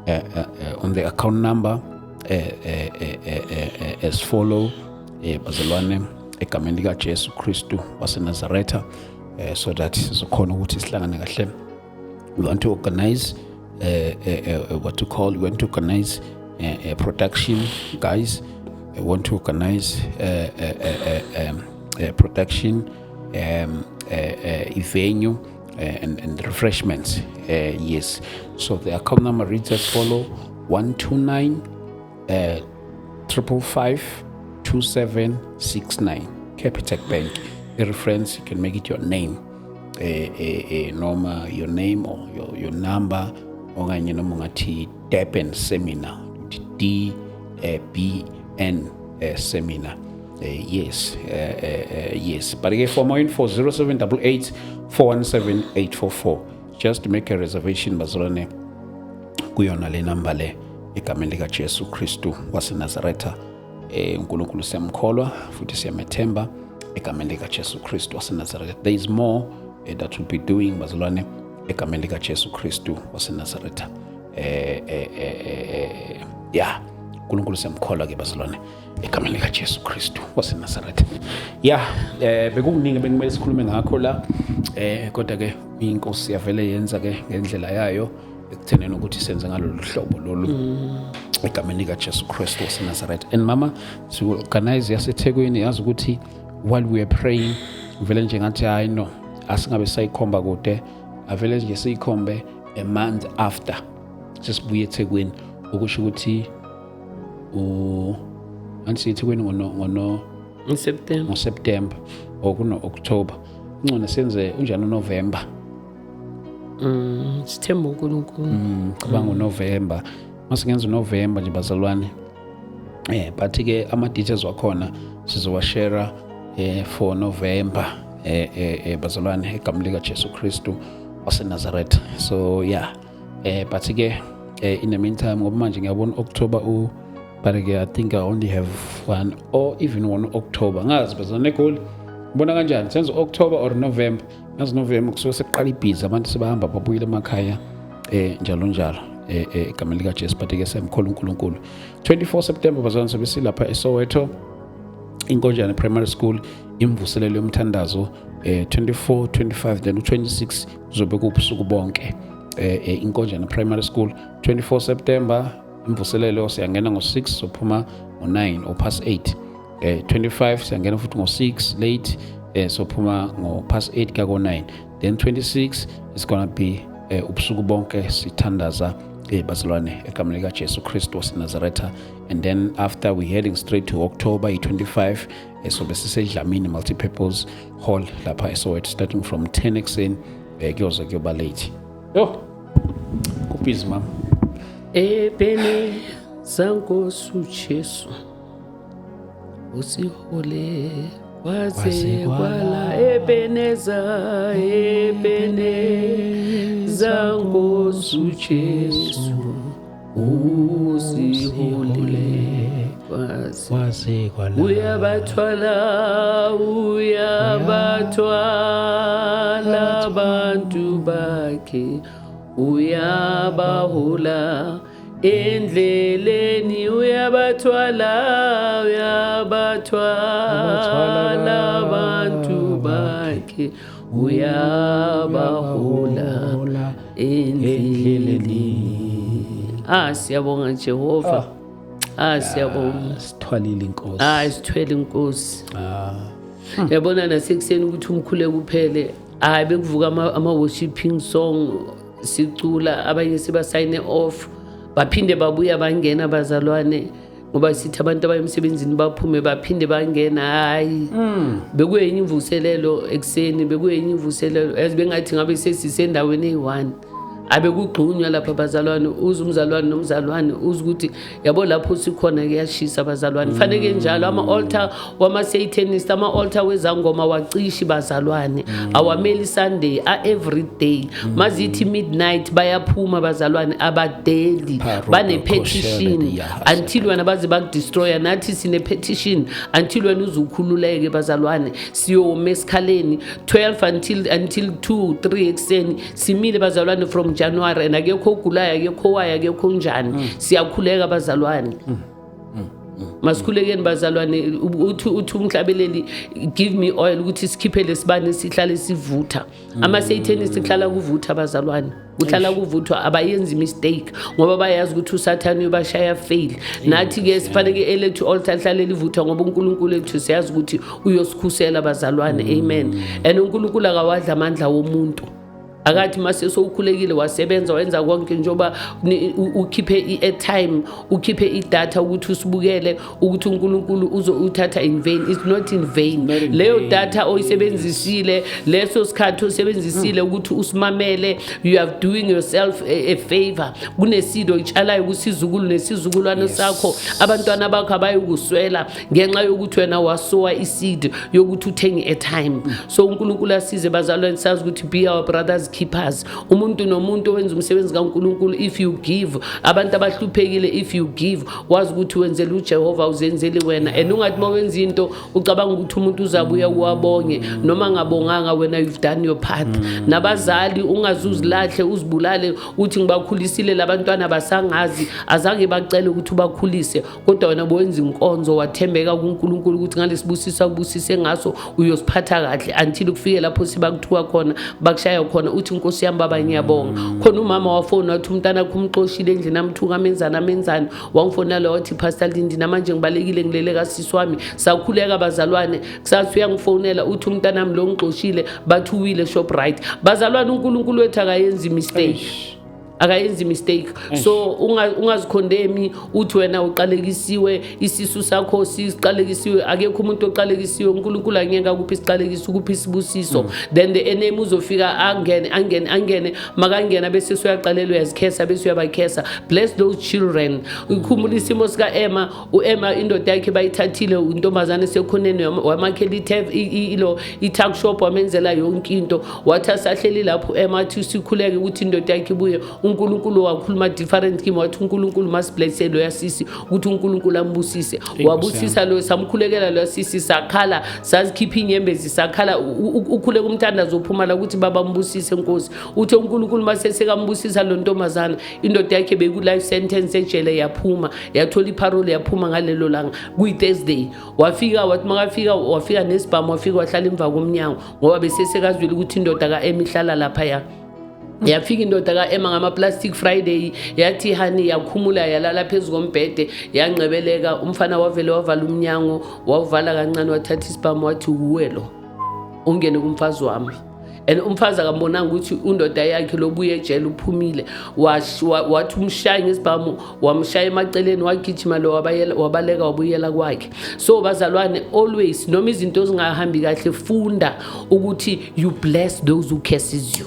the account number as follow, bazalwane, egameni lika Jesu Kristu waseNazaretha, so that sizokhona ukuthi sihlangane kahle. We want to organize what to call, we want to organize a production, guys. We want to organize a production, a venue and refreshments. Yes, so the account number reads as follow: 129 555 2769, Capitec Bank. A reference, you can make it your name, noma your name or your number, okanye noma ungathi Durban Seminar, uthi D B N Seminar. Yes, but again, for more info, 0788 417 844. Just make a reservation, bazalwane, kuyona le number le, egameni lika Jesu Kristu waseNazaretha. uNkulunkulu siyamkholwa futhi siyamethemba egameni lika Jesu Kristu waseNazaretha. There is more that we'll be doing, bazalwane, egameni lika Jesu Kristu waseNazaretha. Yeah, uNkulunkulu siyamkholwa ke, bazalwane, egameni lika Jesu Kristu waseNazaretha. Yeah, bekukuningi bekumele sikhulume ngakho la, kodwa ke inkosi yavele yenza ke ngendlela yayo ekutheneni ukuthi senze ngalolu hlobo lolu, egameni likaJesu Kristu waseNazaretha. And mama, si organize yaseThekwini. Yazi ukuthi while we are praying, vele nje ngathi, hayi no, asingabe sayikhomba kude, avele nje siyikhombe a month after sesibuye eThekwini, ukusho ukuthi u angithi eThekwini ngono NgoSeptember. ngoSeptember or kuno October, ngcono senze unjani uNovember? Sithemba uNkulunkulu. Cabanga uNovember, masingenza uNovember nje, bazalwane. But ke ama details wakhona sizowashare for November, bazalwane, egameni lika Jesu Kristu waseNazaretha. So yeah, but ke in the meantime, ngoba manje ngiyabona October u but ke I think I only have one or even one October. Ngazi, bazalwane, eGoli ubona kanjani, senze October or November? Ngazi November kusuke sekuqala ibhizi, abantu sebahamba babuyile emakhaya, njalo njalo, egameni lika Jesu. But ke siyamkholwa uNkulunkulu. 24 September, bazalwane, sobe silapha eSoweto, Inkonjane Primary School, imvuselelo yomthandazo, 24, 25, then u26 kuzobe kubusuku bonke, Inkonjane Primary School, 24 September. Imvuselelo siyangena ngo6, sophuma ngo9 or past 8. 25 siyangena futhi ngo6 late, sophuma ngo past 8 kuya ko9. Then 26 is gonna be ubusuku bonke sithandaza, bazalwane, egameni lika Jesu Kristu waseNazaretha. And then after, we heading straight to October i25, sobe siseDlamini Multipurpose Hall lapha eSoweto, starting from 10 ekuseni, kuyoze kuyoba late. Yo, kubhizi, mama. Ebeneza, Nkosi uJesu, usihole kwaze kwala. Ebeneza, Ebeneza, Nkosi uJesu, usihole kwaze kwaze kwala. Uyabathwala, uyabathwala abantu bakhe, uyabahola endleleni, uyabathwala, uyabathwala abantu bakhe, uyabahola endleleni. Ah, siyabonga Jehova, ah, siyabonga. Sithwalile inkosi. Ah, sithwele inkosi. Yabona nasekuseni ukuthi umkhuleko uphele, hayi, bekuvuka ama-worshiping song. Sicula, abanye sibasayine off, baphinde babuya bangena bazalwane, ngoba sithi abantu abaye emsebenzini baphume baphinde bangena. Hayi, bekuyenye imvuselelo ekuseni, bekuyenye imvuselelo, yazi bengathi ngabe sesisendaweni eyi-one. Abekugxunywa lapha bazalwane, uze umzalwane nomzalwane uze ukuthi yabo lapho sikhona kuyashisa bazalwane. Faneke njalo ama-altar wama-satanist, ama-altar wezangoma wacishi bazalwane, awameli Sunday, a-every day. Mazithi midnight bayaphuma bazalwane, abadeli. Bane-petition until wena baze bakudestroya. Nathi sine-petition until wena uze ukhululeke bazalwane. Siyoma esikhaleni 12 until 2 3 ekuseni, simile bazalwane, from January, and akekho ogulayo, akekho owayo, akekho njani. Siyakhuleka bazalwane, masikhulekeni bazalwane. Uthi umhlabeleli, "Give me oil ukuthi sikhiphe lesibane sihlale sivutha." Ama-satanist kuhlala kuvutha bazalwane, kuhlala kuvuthwa. Abayenzi mistake ngoba bayazi ukuthi usathane uyobashaya fail. Nathi-ke sifaneke elethu altar lihlale livuthwa, ngoba uNkulunkulu ethu siyazi ukuthi uyosikhusela bazalwane. Amen. And uNkulunkulu akawadla amandla womuntu. Akathi mase sowukhulekile, wasebenza, wenza konke, njengoba ukhiphe i-airtime, ukhiphe idatha ukuthi usibukele, ukuthi uNkulunkulu uthatha in vain. It's not in vain. Not in Leyo vain. data oyisebenzisile, leso sikhathi osebenzisile ukuthi usimamele, you are doing yourself a favor. Kunesido oyitshalayo kusizukulu nesizukulwane sakho. Abantwana bakho abayikuswela ngenxa yokuthi wena wasowa iseed yokuthi uthenge airtime. So uNkulunkulu asize bazalwane, sazi ukuthi be our brothers keepers. Umuntu nomuntu owenza umsebenzi kaNkulunkulu, if you give abantu abahluphekile, if you give, wazi ukuthi wenzela uJehova, uzenzeli wena. And ungathi uma wenza into ucabanga ukuthi umuntu uzabuya kuwabonge, noma angabonganga, wena you've done your part. Nabazali, ungaze uzilahle, uzibulale, uthi ngibakhulisile labantwana basangazi. Azange bacele ukuthi ubakhulise, kodwa wena bowenza inkonzo, wathembeka kuNkulunkulu ukuthi ngalesibusiso akubusise ngaso uyosiphatha kahle until kufike lapho sibakuthuka khona, bakushaya khona, uthi, "Nkosi yami, baba, ngiyabonga." Khona umama wafona wathi umntana akhe umxoshile endlini, amthuka, amenzani, amenzani. Wangifonela wathi, "Pastor Lindi, namanje ngibalekile, ngilele kasisi wami." Sakhuleka bazalwane. Kusasa uyangifonela, uthi umntanami lo ngixoshile, bathi uwile Shoprite. Bazalwane, uNkulunkulu wethu akayenzi mistake, akayenzi mistake. So ungazicondemni uthi wena uqalekisiwe, isisu sakho siqalekisiwe. Akekho umuntu oqalekisiwe. uNkulunkulu angeke akuphi isiqalekiso, ukuphi isibusiso. Then the enemy uzofika angene, angene, angene. Makangena bese suyaqalela uyazikhesa, bese uyabakhesa. Bless those children. Ukhumbula isimo sika-Emma. U-Emma, indoda yakhe bayithathile, intombazane esekhoneni, wamakhela ilo i-tuck shop, wamenzela yonke into. Wathi asahleli lapho u-Emma, athi sikhuleke ukuthi indoda yakhe ibuye. uNkulunkulu wakhuluma different kimi, wathi uNkulunkulu masiblesse loya sisi, ukuthi uNkulunkulu ambusise. Wabusisa lo, samkhulekela loya sisi, sakhala, sazikhipha inyembezi, sakhala. Ukhuleka umthandazo uphuma la ukuthi, "Baba, mbusise Nkosi." Uthe uNkulunkulu mase sekambusisa lo ntombazana, indoda yakhe beku-life sentence ejele, yaphuma, yathola iparole, yaphuma ngalelo langa kuyi-Thursday. Wafika, wathi makafika, wafika nesibhamu, wafika wahlala emva komnyango ngoba besesekazwile ukuthi indoda ka-Emma ihlala laphaya. Yafika indoda ka-Emma ngama-plastic Friday, yathi, "Honey." Yakhumula, yalala phezu kombhede, yangcebeleka. Umfana wavele wavala umnyango, wawuvala kancane, wathatha isibhamu, wathi, "Wuwe lo ungene kumfazi wami." And umfazi akambonanga ukuthi undoda yakhe lobuye ejele uphumile. Wathi umshaya ngesibhamu, wamshaya emaceleni, wagijima lo, wabaleka, wabuyela kwakhe. So bazalwane, always noma izinto zingahambi kahle, funda ukuthi you bless those who curses you.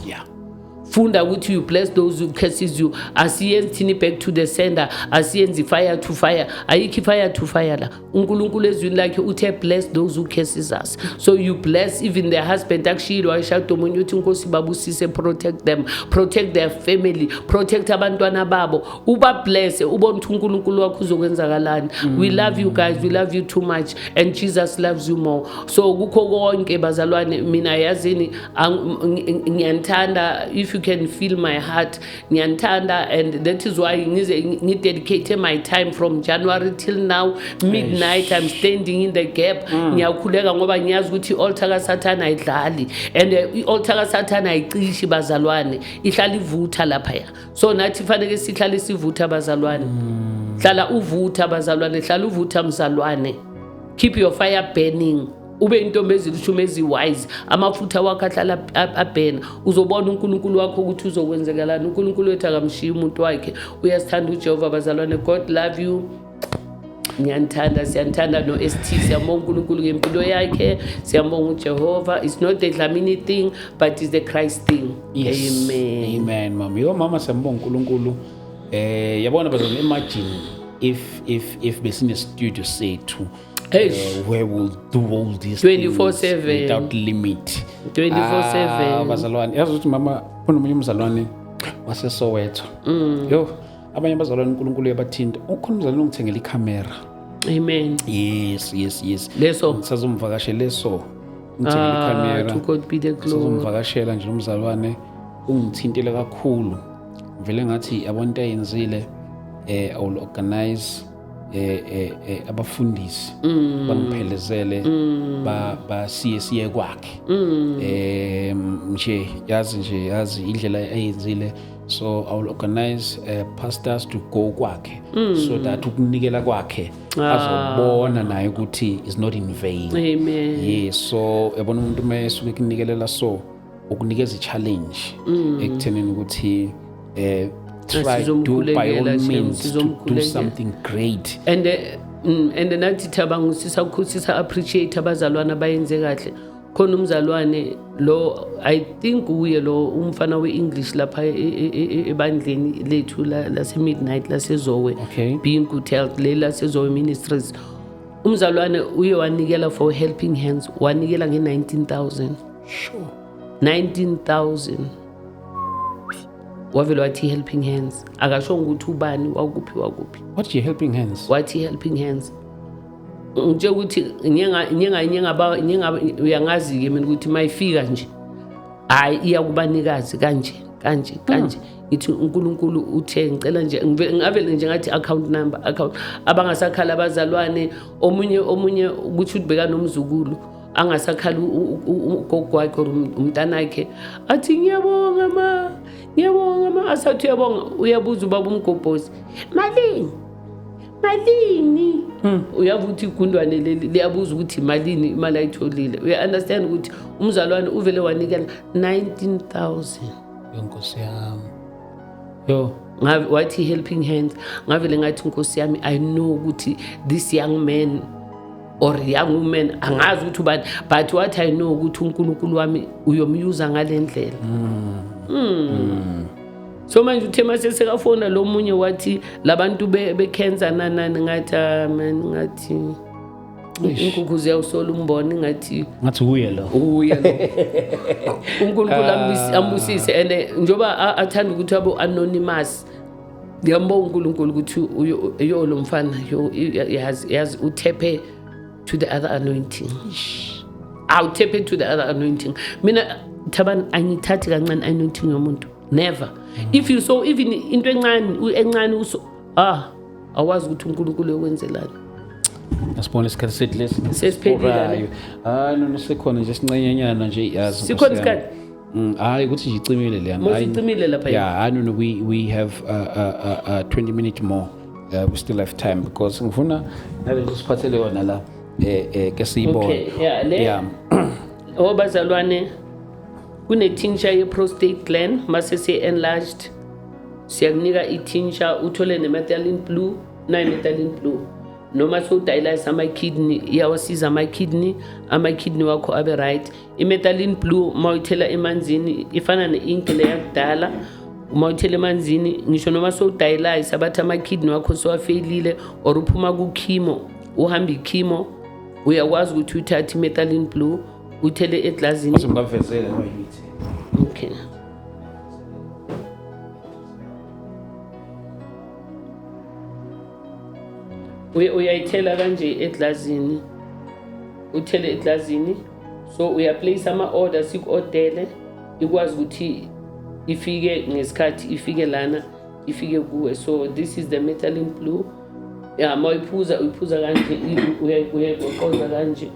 Funda ukuthi you bless those who curses you. Asiyenzi thini back to the sender, asiyenzi fire to fire, ayikho fire to fire la. uNkulunkulu ezwini lakhe uthe, "Bless those who curses us." So you bless even the husband akushilo, wayeshada omunye, uthi, "Inkosi babusise, protect them, protect their family, protect abantwana babo." Ubablesse, ubone ukuthi uNkulunkulu wakho uzokwenzakalani. We love you guys, we love you too much, and Jesus loves you more. So kukho konke bazalwane, mina yazini ngiyanithanda. If you can feel my heart, ngiyanithanda, and that is why ngize ngidedicate my time from January till now midnight. I'm standing in the gap, ngiyakhuleka ngoba ngiyazi ukuthi i-altar kaSathane ayidlali, and i-altar kaSathane ayicishi bazalwane, ihlala ivutha laphaya. So nathi fanele sihlale sivutha bazalwane. Hlala uvutha bazalwane, hlala uvutha mzalwane, keep your fire burning. Ube intombi ezilishumi ezi-wise, amafutha wakho ahlala abhena. Uzobona uNkulunkulu wakho ukuthi uzokwenzekalani. UNkulunkulu wethu akamshiyi umuntu wakhe, uyasithanda uJehova. Bazalwane, God love you. Ngiyanithanda, siyanithanda no-ST. Siyambonga uNkulunkulu ngempilo yakhe, siyambonga uJehova. It's not the Dlamini thing, but it's the Christ thing. Yes. Amen. Amen, mama. Yo mama, siyambonga uNkulunkulu. Yabona bazalwane, imagine if besine studio sethu Eish. Where we'll do all these 24/7. things without limit. 24/7. Ah, bazalwane, yazi ukuthi mama, kunomunye umzalwane waseSoweto. Yo, abanye abazalwane uNkulunkulu uyabathinta. Ukhona umzalwane ongithengela ikhamera. Amen. Yes. Leso. Ngisazomvakashela leso. Ngithengela Ah, ikhamera. to God be the glory. Sizomvakashela nje umzalwane, ungithintile kakhulu. Vele ngathi yabona into ayenzile, I will organize abafundisi bangiphelezele, ba basiye siye kwakhe. Nje yazi nje, yazi indlela ayenzile. So I will organize pastors to go kwakhe so that ukunikela kwakhe azobona naye ukuthi is not in vain. Amen. Yes, so yabona umuntu uma esuke kunikelela, so ukunikeza i-challenge ekuthenini ukuthi try, do by all Sizomkhulekela, Shem, means to do sizomkhulekela. something great. And nathi Thabang sisa appreciate abazalwane abayenze kahle. Khona umzalwane lo, I think uye lo umfana we-English lapha ebandleni lethu lase Midnight laseZowe. Being Good Health le laseZowe Ministries. Umzalwane uye wanikela for Helping Hands, wanikela nge-19,000. 19,000, wavele wathi Helping Hands, akasho ukuthi ubani, wakuphi wakuphi. What your Helping Hands? Wathi Helping Hands. Ngitshela ukuthi nyenga uyangazi-ke mina ukuthi mayifika nje, hhayi, iya kubanikazi kanje kanje kanje. Ngithi uNkulunkulu uthe ngicela nje ngavele nje ngathi account number, account. Abangasakhala abazalwane, omunye ukuthi ubheka nomzukulu angasakhala, ugogo wakhe or umntanakhe athi, "Ngiyabonga ma, ngiyabonga ma." Asathi uyabonga, uyabuza ubaba umgobhozi, "Malini, malini?" Uyava ukuthi igundwane leli liyabuza ukuthi malini imali ayitholile. Uya-understand ukuthi umzalwane uvele wanikela 19,000. Yo nkosi yami, yo. Wathi Helping Hands. Ngavele ngathi, "Nkosi yami, I know ukuthi this young man or young woman, angazi ukuthi ubani, but what I know ukuthi uNkulunkulu wami uyomyuza ngale ndlela." So manje uthe mase sekafona lo munye, wathi labantu be-cancer nanani. Ngathi, "Ah, man," ngathi, "inkukhu ziyawusola umbona." Ngathi Ngathi uye lo. Uye lo. UNkulunkulu ambusise and njengoba athanda ukuthi abe anonymous, ngiyambonga uNkulunkulu ukuthi yo lo mfana, yo, yazi yazi uthephe to the other anointing, awuthephe to the other anointing. Mina Thabani, angithathi kancane anointing yomuntu, never. If you so even into encane encane uso, ah, awazi ukuthi uNkulunkulu uyokwenzelani. Asibone isikhathi sethu lesi. Sesiphelile, ne? Hayi, hayi, no, sikhona nje sincenyanyana nje, yazi. Sikhona Nkosi yami. isikhathi? Hayi, ukuthi nje icimile leyana. Mos Hayi, icimile lapha. Yeah, I don't know, we have 20 minutes more. We still have time because ngifuna nalento siphathele yona la ke siyibone. Okay, yeah, Obazalwane, kune-tincture ye-prostate gland mase se-enlarged, siyakunika i-tincture, uthole ne-methylene blue, nayi methylene blue noma sowudialyze ama-kidney, iyawasiza ama-kidney wakho abe right. I-methylene blue uma uyithela emanzini ifana ne-ink leyakudala. Uma uthela emanzini, ngisho noma sowudialyze, abathi ama-kidney wakho sowafeyilile or uphuma ku-chemo, uhamba i-chemo, uyakwazi ukuthi uyithathe i-methylene blue uthele eglazini. Singavezele noma yithi. Okay. Uyayithela kanje eglazini, uthele eglazini. So uyaplace ama-order, siku-ordele, ikwazi ukuthi ifike ngesikhathi, ifike lana, ifike kuwe. So this is the methylene blue. Ya, uma uyiphuza, uyiphuza kanje, uyayigoqoza kanje,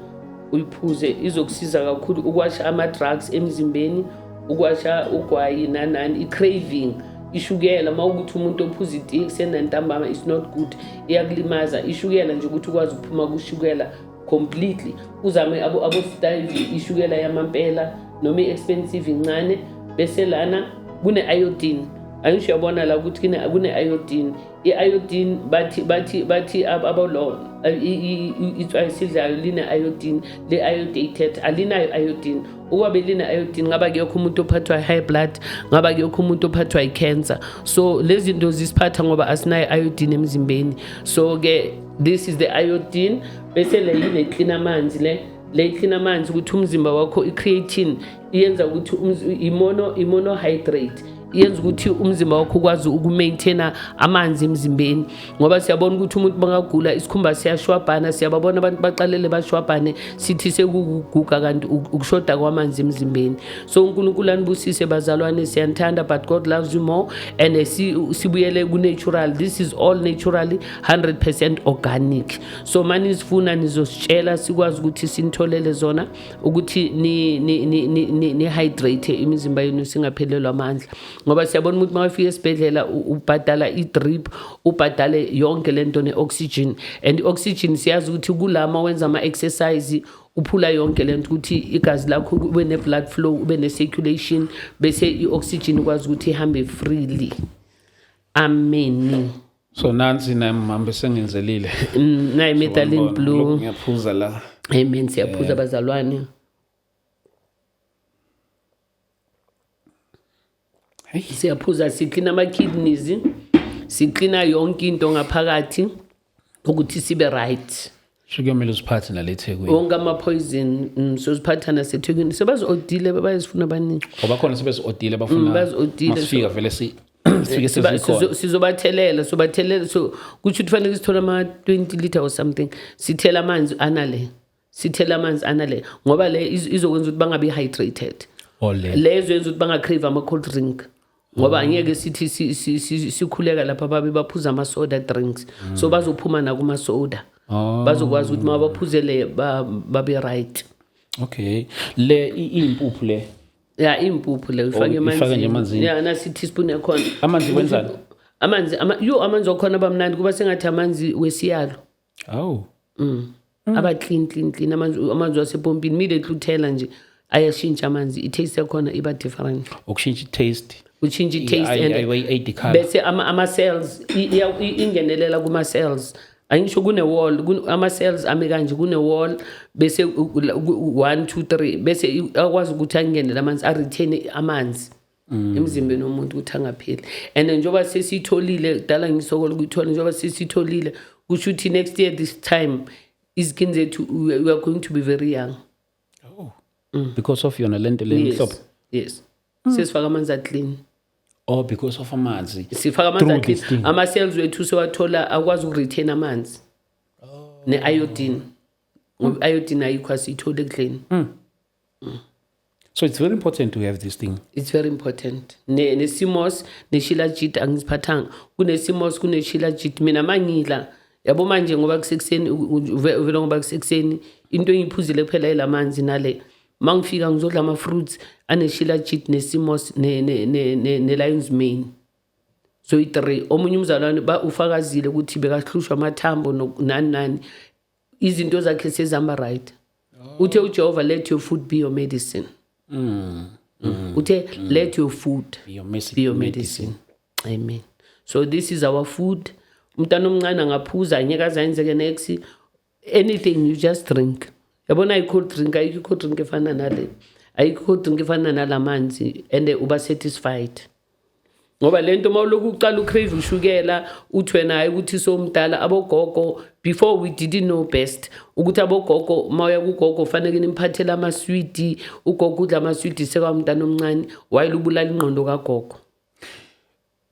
uyiphuze. Izokusiza kakhulu ukwasha ama-drugs emzimbeni, ukwasha ugwayi nanani, i-craving, ishukela. Uma ukuthi umuntu ophuza itiye ekuseni nantambama, it's not good, iyakulimaza ishukela nje, ukuthi ukwazi ukuphuma kushukela. Completely uzame abo stevia, ishukela yamampela noma i-expensive incane. Bese lana kune-iodine, angisho uyabona la ukuthi kune-iodine. I-iodine bathi abalo itswayi sidlayo line-iodine, le-iodated alinayo iodine. Ukuba beline-iodine ngaba kuyekho umuntu ophathwa i-high blood, ngaba kuyekho umuntu ophathwa i-cancer. So lezi zinto zisiphatha ngoba asinayo iodine emzimbeni. So-ke this is the iodine. Bese le yile clean amanzi, le clean amanzi ukuthi umzimba wakho, i-creatine iyenza ukuthi imonohydrate iyenza ukuthi umzimba wakho ukwazi ukumaintaina amanzi emzimbeni, ngoba siyabona ukuthi umuntu bangagula isikhumba siyashwabhana. Siyababona abantu baqalele bashwabhane, sithi sekuguga, kanti ukushoda kwamanzi emzimbeni. So uNkulunkulu anibusise bazalwane, siyanithanda, but God loves you more. And sibuyele ku-natural. This is all naturally 100% organic. So manisifuna nizositshela, sikwazi ukuthi sinitholele zona ukuthi ni hydrate imizimba yenu, singaphelelwa amandla, ngoba siyabona ukuthi makafika esibhedlela ubhadala i-drip, ubhadale yonke lento ne-oxygen. And i-oxygen siyazi ukuthi kulama wenza ama-exercise uphula yonke lento ukuthi igazi lakho ube ne-blood flow, ube ne-circulation, bese i-oxygen ikwazi ukuthi ihambe freely. Amen. So nansi nami hambe sengenzelile. Nayi methylene blue. Lokhu ngiyaphuza la. Amen, siyaphuza bazalwane. Hey. Siyaphuza, siklina ama-kidneys, siklina yonke into ngaphakathi ukuthi sibe right. Sho kuyomele uziphathe nale eThekwini. Wonke ama-poison, soziphatha naseThekwini, sebazi-odile, bayazifuna abaningi. Ngoba khona sebezi-odile bafuna. Bazi-odile. Masifika vele sifike sezikhona. Sizobathelela, sobathelela. So kusho ukuthi fanele sithole ama-20 liter or something, sithele amanzi anale, sithele amanzi anale, ngoba le izokwenza ukuthi bangabi hydrated. Ole. Le izoyenza ukuthi bangacrave ama-cold drink, ngoba angeke sithi sikhuleka lapha babe baphuza ama-soda drinks, so bazophuma nakuma-soda. Bazokwazi ukuthi uma baphuzele babe right. Okay, le iyimpuphu le? Ya, impuphu le uyifake. Oh, uyifake nje emanzini. Ya, nasi teaspoon yakhona. Amanzi wenzani? Amanzi yo, amanzi wakhona abamnandi, kuba sengathi amanzi wesiyalo. Awu. Aba clean, clean, clean amanzi, amanzi wasepompini. Immediately uthela nje ayashintsha amanzi, i-taste yakhona iba different. Ukushintsha i-taste. Utshintsha i-taste and Ayi-add colour. Bese ama-cells ingenelela kuma-cells. Angisho kune-wall, ama-cells ame kanje, kune-wall, bese one, two, three, bese akwazi ukuthi angenele amanzi, a-retain amanzi emzimbeni womuntu ukuthi angapheli. And njengoba sesiyitholile, kudala ngisokola ukuyithola, njengoba sesiyitholile kusho ukuthi next year this time izikini zethu, we are going to be very young. Oh. Because of yona lento le mhlophe? Yes, sesifaka amanzi aclean. Oh, because of amanzi. Sifaka amanzi Through aclean. this thing. Ama-cells wethu sewathola akwazi ukuretain amanzi ne-iodine, ngoba i-iodine ayikho, asiyitholi ekudleni. So it's very important to have this thing. It's very important. Ne-sea moss neshilajit, angiziphathanga, kune-sea moss, kune-shilajit. Mina mangidla yabo manje ngoba kusekuseni, vele ngoba kusekuseni, into engiyiphuzile kuphela yila manzi nale. Mangifika ngizodla ama-fruits aneshilajit ne-sea moss ne-lion's mane, so i-three. Omunye umzalwane ufakazile ukuthi bekahlushwa amathambo nani nani, izinto zakhe sezihamba right. Uthe uJehova, "Let your food be your medicine." Uthe, "Let your food Be your medicine. be your medicine." Amen. So this is our food. Umntana omncane angaphuza, angeke aze ayenzeke next anything. You just drink, yabona, i-cold drink ayikho, i-cold drink efana nale ayikho, i-cold drink efana nalamanzi, and uba satisfied, ngoba lento uma ulokhu uqala ucrave ushukela, uthi wena hayi ukuthi somdala. Abogogo before, we didn't know best ukuthi abogogo, uma uya kugogo kufanele nimphathele amaswidi, ugogo udla amaswidi sekwamntana omncane, while ubulala ingqondo kagogo.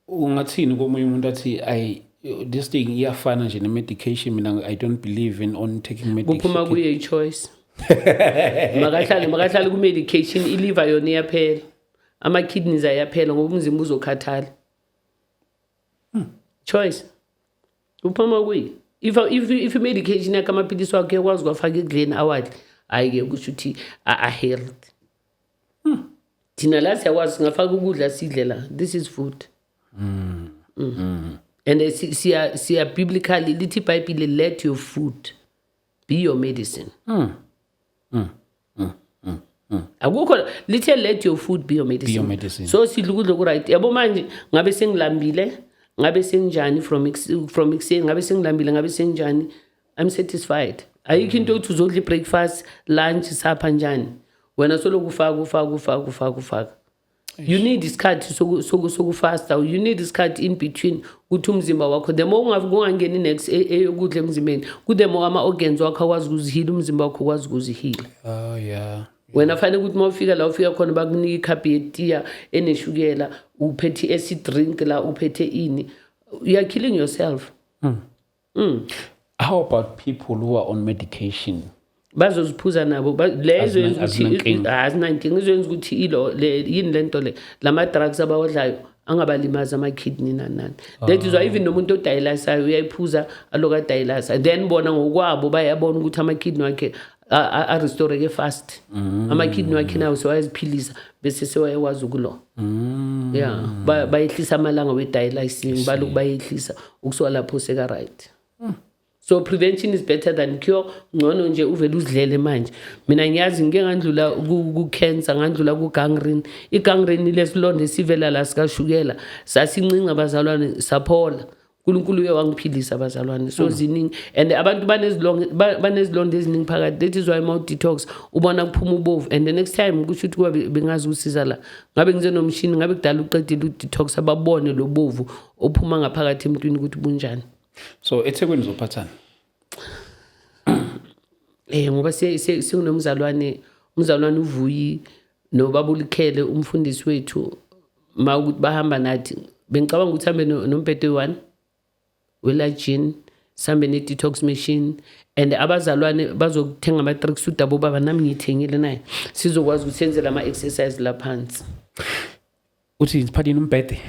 Ungathini komunye umuntu athi, "I this thing iyafana nje ne-medication, mina I don't believe in on taking medication"? Kuphuma kuye, i-choice. Makahlale ku-medication, iliver yona iyaphela, ama-kidneys ayaphela, ngoba umzimba uzokhathala. Choice, kuphuma kuye. If i-medication yakhe, amaphilisi wakhe, uyakwazi ukwafaka ekudleni awadle, hhayi-ke kusho ukuthi a-healthy. Thina la siyakwazi, singafaka ukudla sidle la. This is food. And siya biblically lithi iBhayibhile, "Let your food be your medicine. Akukho lithe let your food be your medicine. Be your medicine. So sidla ukudla oku-right, yabo. Manje ngabe sengilambile, ngabe senginjani from ekuseni, ngabe sengilambile, ngabe senginjani, I'm satisfied. Ayikho into yokuthi uzodla i-breakfast, lunch, supper, njani. Wena soloku ufaka, ufaka, ufaka, ufaka, ufaka. You need isikhathi sokufasta. You need isikhathi in between ukuthi umzimba wakho, the more kungangeni next eyokudla emzimbeni, ku-the more ama-organs wakho akwazi ukuzihila, umzimba wakho ukwazi ukuzihila. Oh yeah. Wena fanele ukuthi uma ufika la ufika khona, bakunika ikhaphi yetiya eneshukela, uphethe i-acid drink la, uphethe ini, you are killing yourself. How about people who are on medication? Bazoziphuza nabo lezo yenza ukuthi Azinankinga. Ah, azinankinga. Izoyenza ukuthi ilo le yini lento le, lama drugs abawadlayo angabalimazi ama-kidney, nani nani. That is why even nomuntu odialysayo uyayiphuza, aloku adialysa, then bona ngokwabo bayabona ukuthi ama-kidney wakhe arestoreke fast. Ama-kidney wakhe nawo sewayaziphilisa, bese sewayakwazi ukulo yeah, bayehlisa amalanga we-dialysing, baloku bayehlisa ukusuka lapho seka-right. So prevention is better than cure. Ngcono nje uvele uzidlele. Manje mina ngiyazi ngike ngandlula ku-cancer, ngandlula ku-gangrene. I-gangrene lesilonda esivela la sikashukela, sasincinca abazalwane, saphola. uNkulunkulu uye wangiphilisa, abazalwane. So ziningi and abantu banezilonda eziningi phakathi. That is why ma detox ubona kuphuma ubovu, and the next time kusho ukuthi kuba bengazi ukusiza la, ngabe ngize nomshini, ngabe kudala uqedile u-detox, ababone lo bovu ophuma ngaphakathi emntwini ukuthi bunjani. So eThekwini uzophathana? Ngoba sinomzalwane, umzalwane uVuyi nobaba uLikhele, umfundisi wethu, ma ukuthi bahamba nathi. Bengicabanga ukuthi hambe nombhede oyi-one welajini, sihambe ne-detox machine, and abazalwane bazokuthenga ama-tracksuit abobaba, nami ngiyithengile naye, sizokwazi ukuthi senzele ama-exercise la phansi. Uthi siphathini umbhede?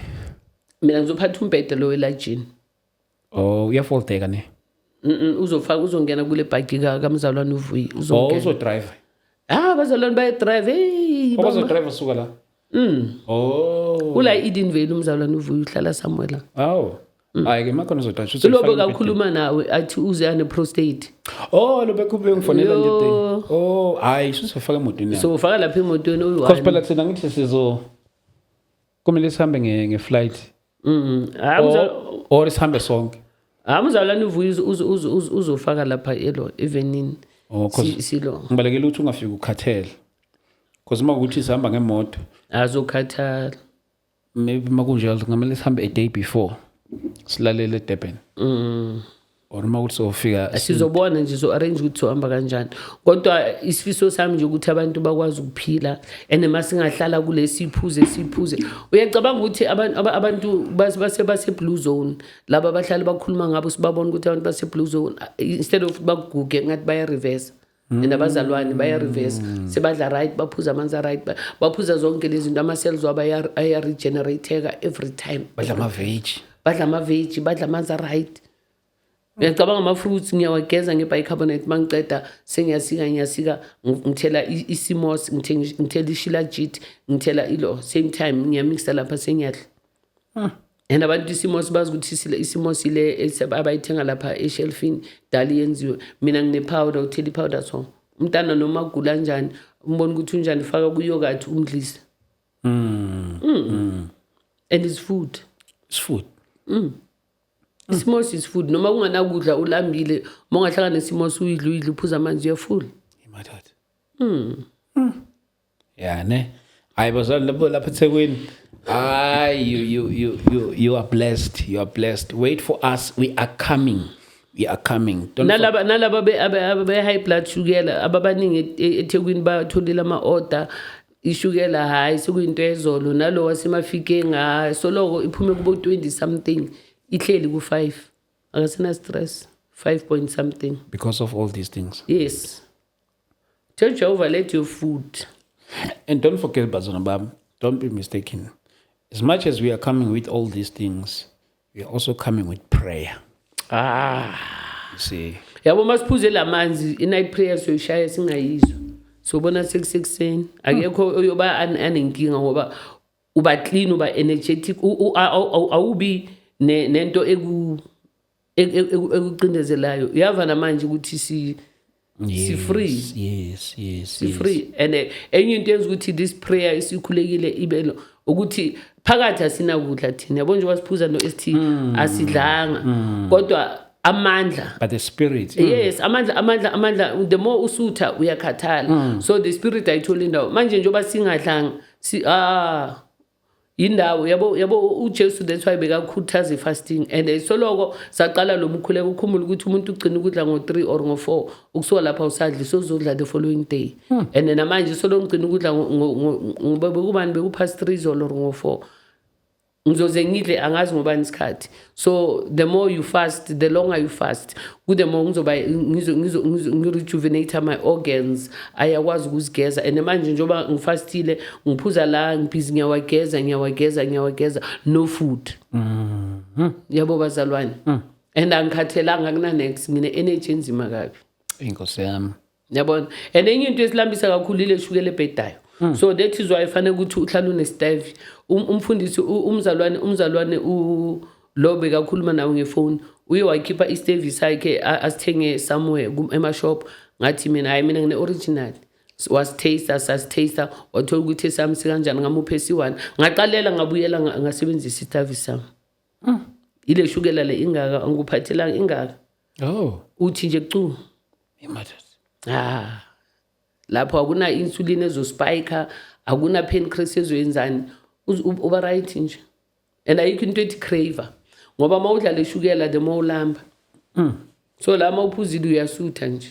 Mina ngizophatha umbhede lo welajini. Oh, uyafoldeka ne? Uzofaka, uzongena kule bhaki kamzalwane uVuyi. Oh. Uzongena. Uzodrive? Ah, abazalwane bayadrive, hey. Bazodrive suka la? Oh. Ula Edenvale umzalwane uVuyi, uhlala somewhere la. Awu. Hayi ke, makhona uzodrive. Ulobe kakhuluma nawe athi uze ane prostate. Oh, lo bekube ngifonela nje Yo. day. Oh, hayi, usuzofaka emotweni yami. So ufaka lapha emotweni Because oyi-one. phela thina ngithi sizo kumele sihambe nge-flight. Hayi, Or sihambe sonke. Hayi, umzalwane uVuyi uzofaka lapha elo evenini. Oh, 'cause Silo ngibalekela ukuthi ungafiki ukhathele. Because uma kuthi sihamba ngemoto, azokhathala. Maybe makunjalo kungamele sihambe a day before. Silalele eDurban. Or uma kuthi sofika Sizobona nje, so-arrange ukuthi sohamba kanjani, kodwa isifiso sami nje ukuthi abantu bakwazi ukuphila, and ma singahlala kule siphuze siphuze, uyacabanga ukuthi abantu base-blue zone laba abahlali bakhuluma ngabo, sibabona ukuthi abantu base-blue zone, instead of baguge, ngathi baya-reverse, and abazalwane baya-reverse, sebadla right, baphuza amanzi a-right, baphuza zonke lezi zinto, ama-cells wabo aya-regenerateka every time. Badla ama-veg. Badla ama-veg, badla amanzi a-right. Ngiyacabanga ama-fruits ngiyawageza nge-bicarbonate, uma ngiceda sengiyasika, ngiyasika, ngithela i-sea moss, ngithela ishilajit, ngithela ilo, same time ngiyamixa lapha, sengiyadla. And abantu i-sea moss bazi ukuthi i-sea moss ile abayithenga lapha eshelfini, dala yenziwe. Mina ngine-powder, uthela i-powder, so umntana noma agula kanjani, umbona ukuthi unjani, faka kuyogathi umdlise. And it's food. It's food. I-sea moss is food. Noma unganakudla, ulambile, uma ungahlangana ne-sea moss, uyidle, uyidle, uphuze amanzi, uyafula. Imathatha. Yeah, ne. Hayi bazali, lapho lapha eThekwini. Hayi, you are blessed. You are blessed. Wait for us. We are coming. We are coming. Don't Nalaba be high blood sugar ababaningi eThekwini batholile ama-order. Ishukela hayi sekuyinto yezolo, nalo wasemafikeng, hayi soloko iphume kubo 20 something, ihleli ku-5, akasena stress, 5 point something. Because of all these things. Yes, tell Jehovah, let your food And don't forget, bazalwane bam, don't be mistaken. As much as we are coming with all these things, we are also coming with prayer. Ah. You see. Yabo, masiphuze lamanzi, i-night prayer soyishaya singayizwa, sobona sekusekuseni, akekho oyoba anenkinga ngoba uba clean, uba energetic, awubi nento ekucindezelayo. Uyava namanje ukuthi si Si-free. Si-free. And enye into yenza ukuthi this prayer isikhulekile ibe ukuthi phakathi asinakudla thina, yabo, njengoba siphuza no-ST, asidlanga, kodwa amandla. But the spirit. Yes, amandla, amandla, amandla. The more usutha, uyakhathala, so the spirit ayitholi indawo. Manje njengoba singadlanga, si indawo, yabo, yabo, uJesu, that's why bekakhuthaza i-fasting. And soloko saqala lo mkhuleko, ukhumbula ukuthi umuntu ugcina ukudla ngo-3 or ngo-4, ukusuka lapha usadli, sozodla the following day. And namanje solo ngigcina ukudla bekubani, beku-past 3 izolo or ngo-4, ngizoze ngidle, angazi ngobani isikhathi. So the more you fast, the longer you fast, the more ngizoba ngirejuvenate my organs, ayakwazi ukuzigeza. And manje njengoba ngifastile, ngiphuza la, ngibhizi, ngiyawageza, ngiyawageza, ngiyawageza, no food, yabo bazalwane, and angikhathelanga kuna-next, ngine-energy enzima kabi. Inkosi yami. Yabona, and enye into esilambisa kakhulu ile shukela ebhedayo. So that is why fanele ukuthi uhlale une-stevia. Umfundisi, umzalwane lo bekakhuluma nawe ngefoni, uye wakhipha i-stevia sakhe, asithenge somewhere emashop. Ngathi mina, hayi, mina ngine-original. Wasitaste, sasitaste, wathola ukuthi esami sikanjani. Ngamuphe esi-one, ngaqalela, ngabuyela, ngasebenzisa i-stevia sami. Ile shukela le ingaka, angikuphathelanga ingaka. Oh. Uthi nje cu. Imadoda. Ah, lapho akuna insulin ezospike, akuna pancreas ezoyenzani. Uba right nje, and ayikho into ethi crave, ngoba uma udla leshukela, the more ulamba. So la uma uphuzile, uyasutha nje.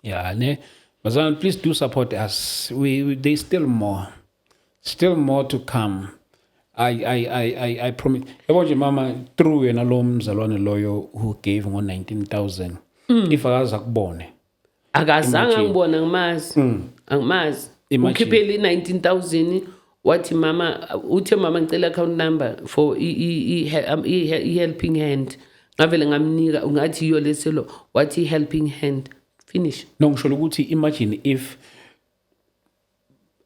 Yeah, ne. Bazalwane, please do support us. We there's still more. Still more to come. I promise. Yabo nje mama, through yena lo mzalwane loyo who gave ngo 19,000. If akaza kubone. Akazange. Imagine. Angibona, angimazi, angimazi. Imagine. Ukhiphele i-19,000, wathi mama, uthe mama, ngicela account number for i-helping hand. Ngavele ngamnika, ngathi yiyo leselo, wathi i-helping hand, finish. No, ngisho ukuthi imagine if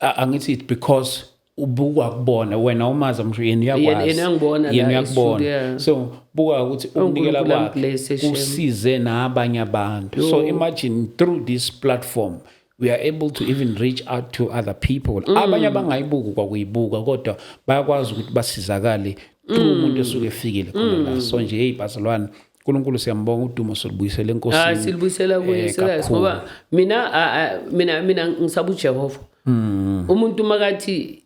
angithi it's because ubuka kubona wena, umazi, amsho yena uyakwazi. Yena uyangibona la Yena uyakubona. e-studio, yeah. So buka ukuthi ukunikela uNkulunkulu kwakhe amblesse, shem. kusize nabanye abantu. So imagine, through this platform we are able to even reach out to other people. Abanye abangayibuki kwakuyibuka, kodwa bayakwazi ukuthi basizakale through umuntu esuke efikile khona la. So nje, hey bazalwane, uNkulunkulu siyambonga, udumo solubuyisele enkosini. Hayi, silibuyisela kuye. Serious. Kakhulu. Ngoba mina mina ngisaba uJehova. Umuntu makathi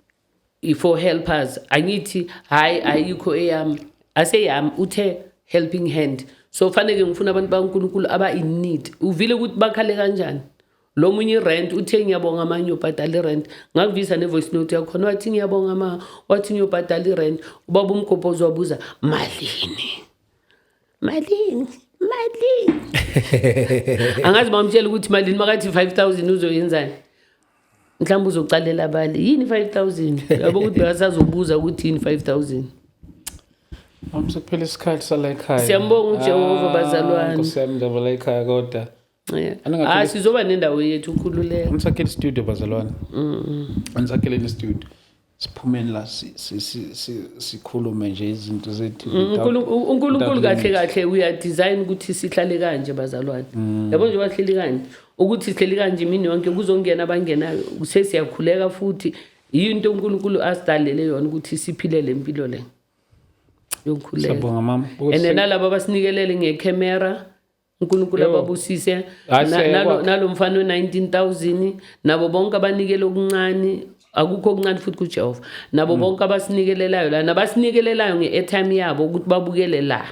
for helpers, angithi hayi, ayikho eyami, aseyami, uthe helping hand. So fanele ngifuna abantu baNkulunkulu aba in need. Uvile ukuthi bakhale kanjani lo munye i-rent, uthe ngiyabonga ma, ngiyobhadala i-rent. Ngakuvisa ne-voice note yakhona, wathi ngiyabonga ma, wathi ngiyobhadala i-rent. Ubaba umgobhozi wabuza, malini, malini, malini? Angazi, bamtshela ukuthi malini. Makathi 5000, uzoyenzani? Mhlawumbe uzocalela bali yini 5000, yabo, ukuthi bekasazobuza ukuthi yini 5000. Mama, sekuphela isikhathi sala ekhaya. Siyambonga uJehova, bazalwane. Nkosi yami, indaba la ekhaya kodwa. Ah, sizoba nendawo yethu, ukhululeka. Anisakhele studio, bazalwane. Anisakheleni studio. Siphumeni la, sikhulume nje izinto zethu uNkulunkulu without kahle kahle uyadesign ukuthi sihlale kanje, bazalwane. Yabo nje bahleli kanje, ukuthi sihleli kanje imini yonke, kuzongena abangenayo, sesiyakhuleka futhi. Yinto uNkulunkulu asidalele yona ukuthi siphile le mpilo le yokukhuleka. Siyabonga mama. And nalabo abasinikelele ngecamera, uNkulunkulu Yo. ababusise. Hayi, siyayakwa. Nalo mfana we-19,000, nabo bonke abanikele okuncane, akukho okuncane futhi kuJehova. Nabo bonke abasinikelelayo la, nabasinikelelayo nge-airtime yabo ukuthi babukele la,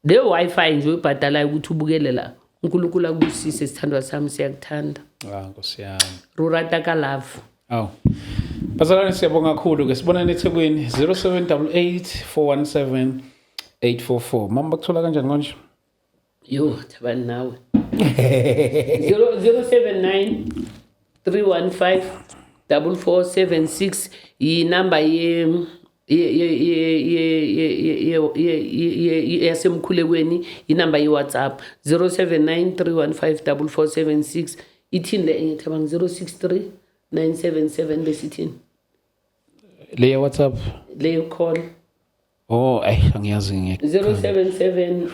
le Wi-Fi nje oyibhadalayo ukuthi ubukele la, uNkulunkulu akubusise, sithandwa sami, siyakuthanda. Ah, Nkosi yami. Rurata ka love. Awu. Bazalwane, siyabonga kakhulu ke, sibonane eThekwini, 0788 417 844. Mama, bakuthola kanjani konje? Yo, thabani nawe. 079 315 4476 yinamba ye ye ye ye ye ye ye ye ye yasemkhulekweni, inamba ye-WhatsApp 079 315 4476. Ithini le enye, Thabang? 063 977, besithini? Le ya WhatsApp. Leyo call. Oh, ay, angiyazi ngeke. 077.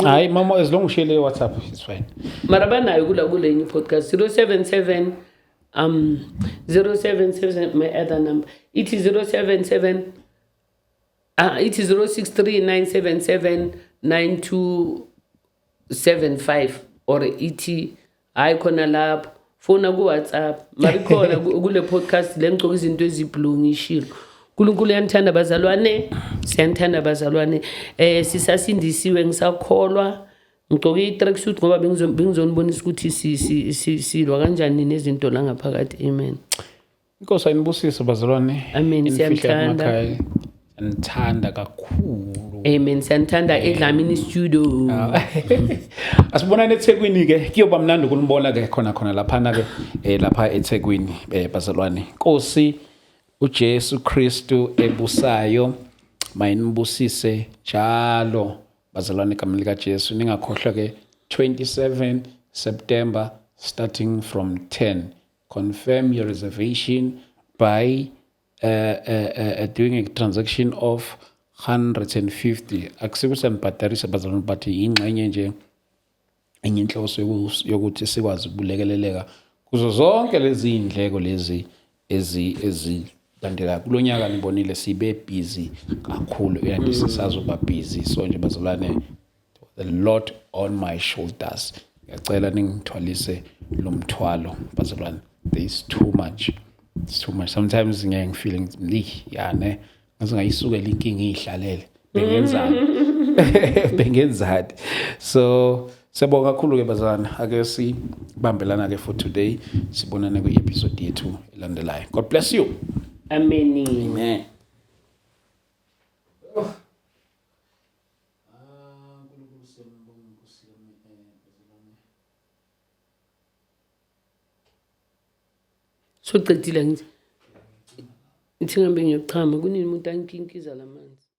Hayi mama, as long ushiyele WhatsApp, it's fine. Mara banayo kula kulenye podcast 077 077, my other number ithi 077, ithi 063 977 9275, or ithi hayi khona lapho fona ku-WhatsApp, mara ikhona kule podcast le ngigcoka izinto ezi-blue. Ngishilo, uNkulunkulu uyanithanda bazalwane, siyanithanda bazalwane. Sisasindisiwe, ngisakholwa. Ngigcoke i-tracksuit ngoba bengizonibonisa ukuthi silwa kanjani nezinto la ngaphakathi. Amen. Inkosi ayinibusise bazalwane. Amen. Inifihle Siyanithanda. emakhaya. Siyanithanda kakhulu. Amen, siyanithanda eDlamini Studio. Asibonane eThekwini ke, kuyoba mnandi ukunibona ke khona khona laphana ke, lapha eThekwini, bazalwane. Nkosi uJesu Kristu ebusayo mayinibusise njalo bazalwane egameni lika Jesu. Ningakhohlwa ke 27 September starting from 10. Confirm your reservation by doing a transaction of 150. Akusikuthi siyambhadarisa bazalwane, but ingxenye nje enye inhloso yokuthi sikwazi ukulekeleleka kuzo zonke lezi indleko lezi ezilandelayo kulo nyaka. Nibonile sibe busy kakhulu and sisazoba busy, so nje bazalwane, a lot on my shoulders. Ngiyacela ningithwalise lo mthwalo bazalwane. There is too much, it's too much. Sometimes ngiyaye ngifeel ngithi ya ne ngaze ngayisukela inkinga ihlalele, bengenzani bengenzani. So siyabonga kakhulu ke bazalwane, ake sibambelana ke for today, sibonane kwi-episode yethu elandelayo. God bless you. Amen. Amen. Socedile ngithi ngithi ngihambe ngiyochama, kunini umuntu ankinkiza lamanzi.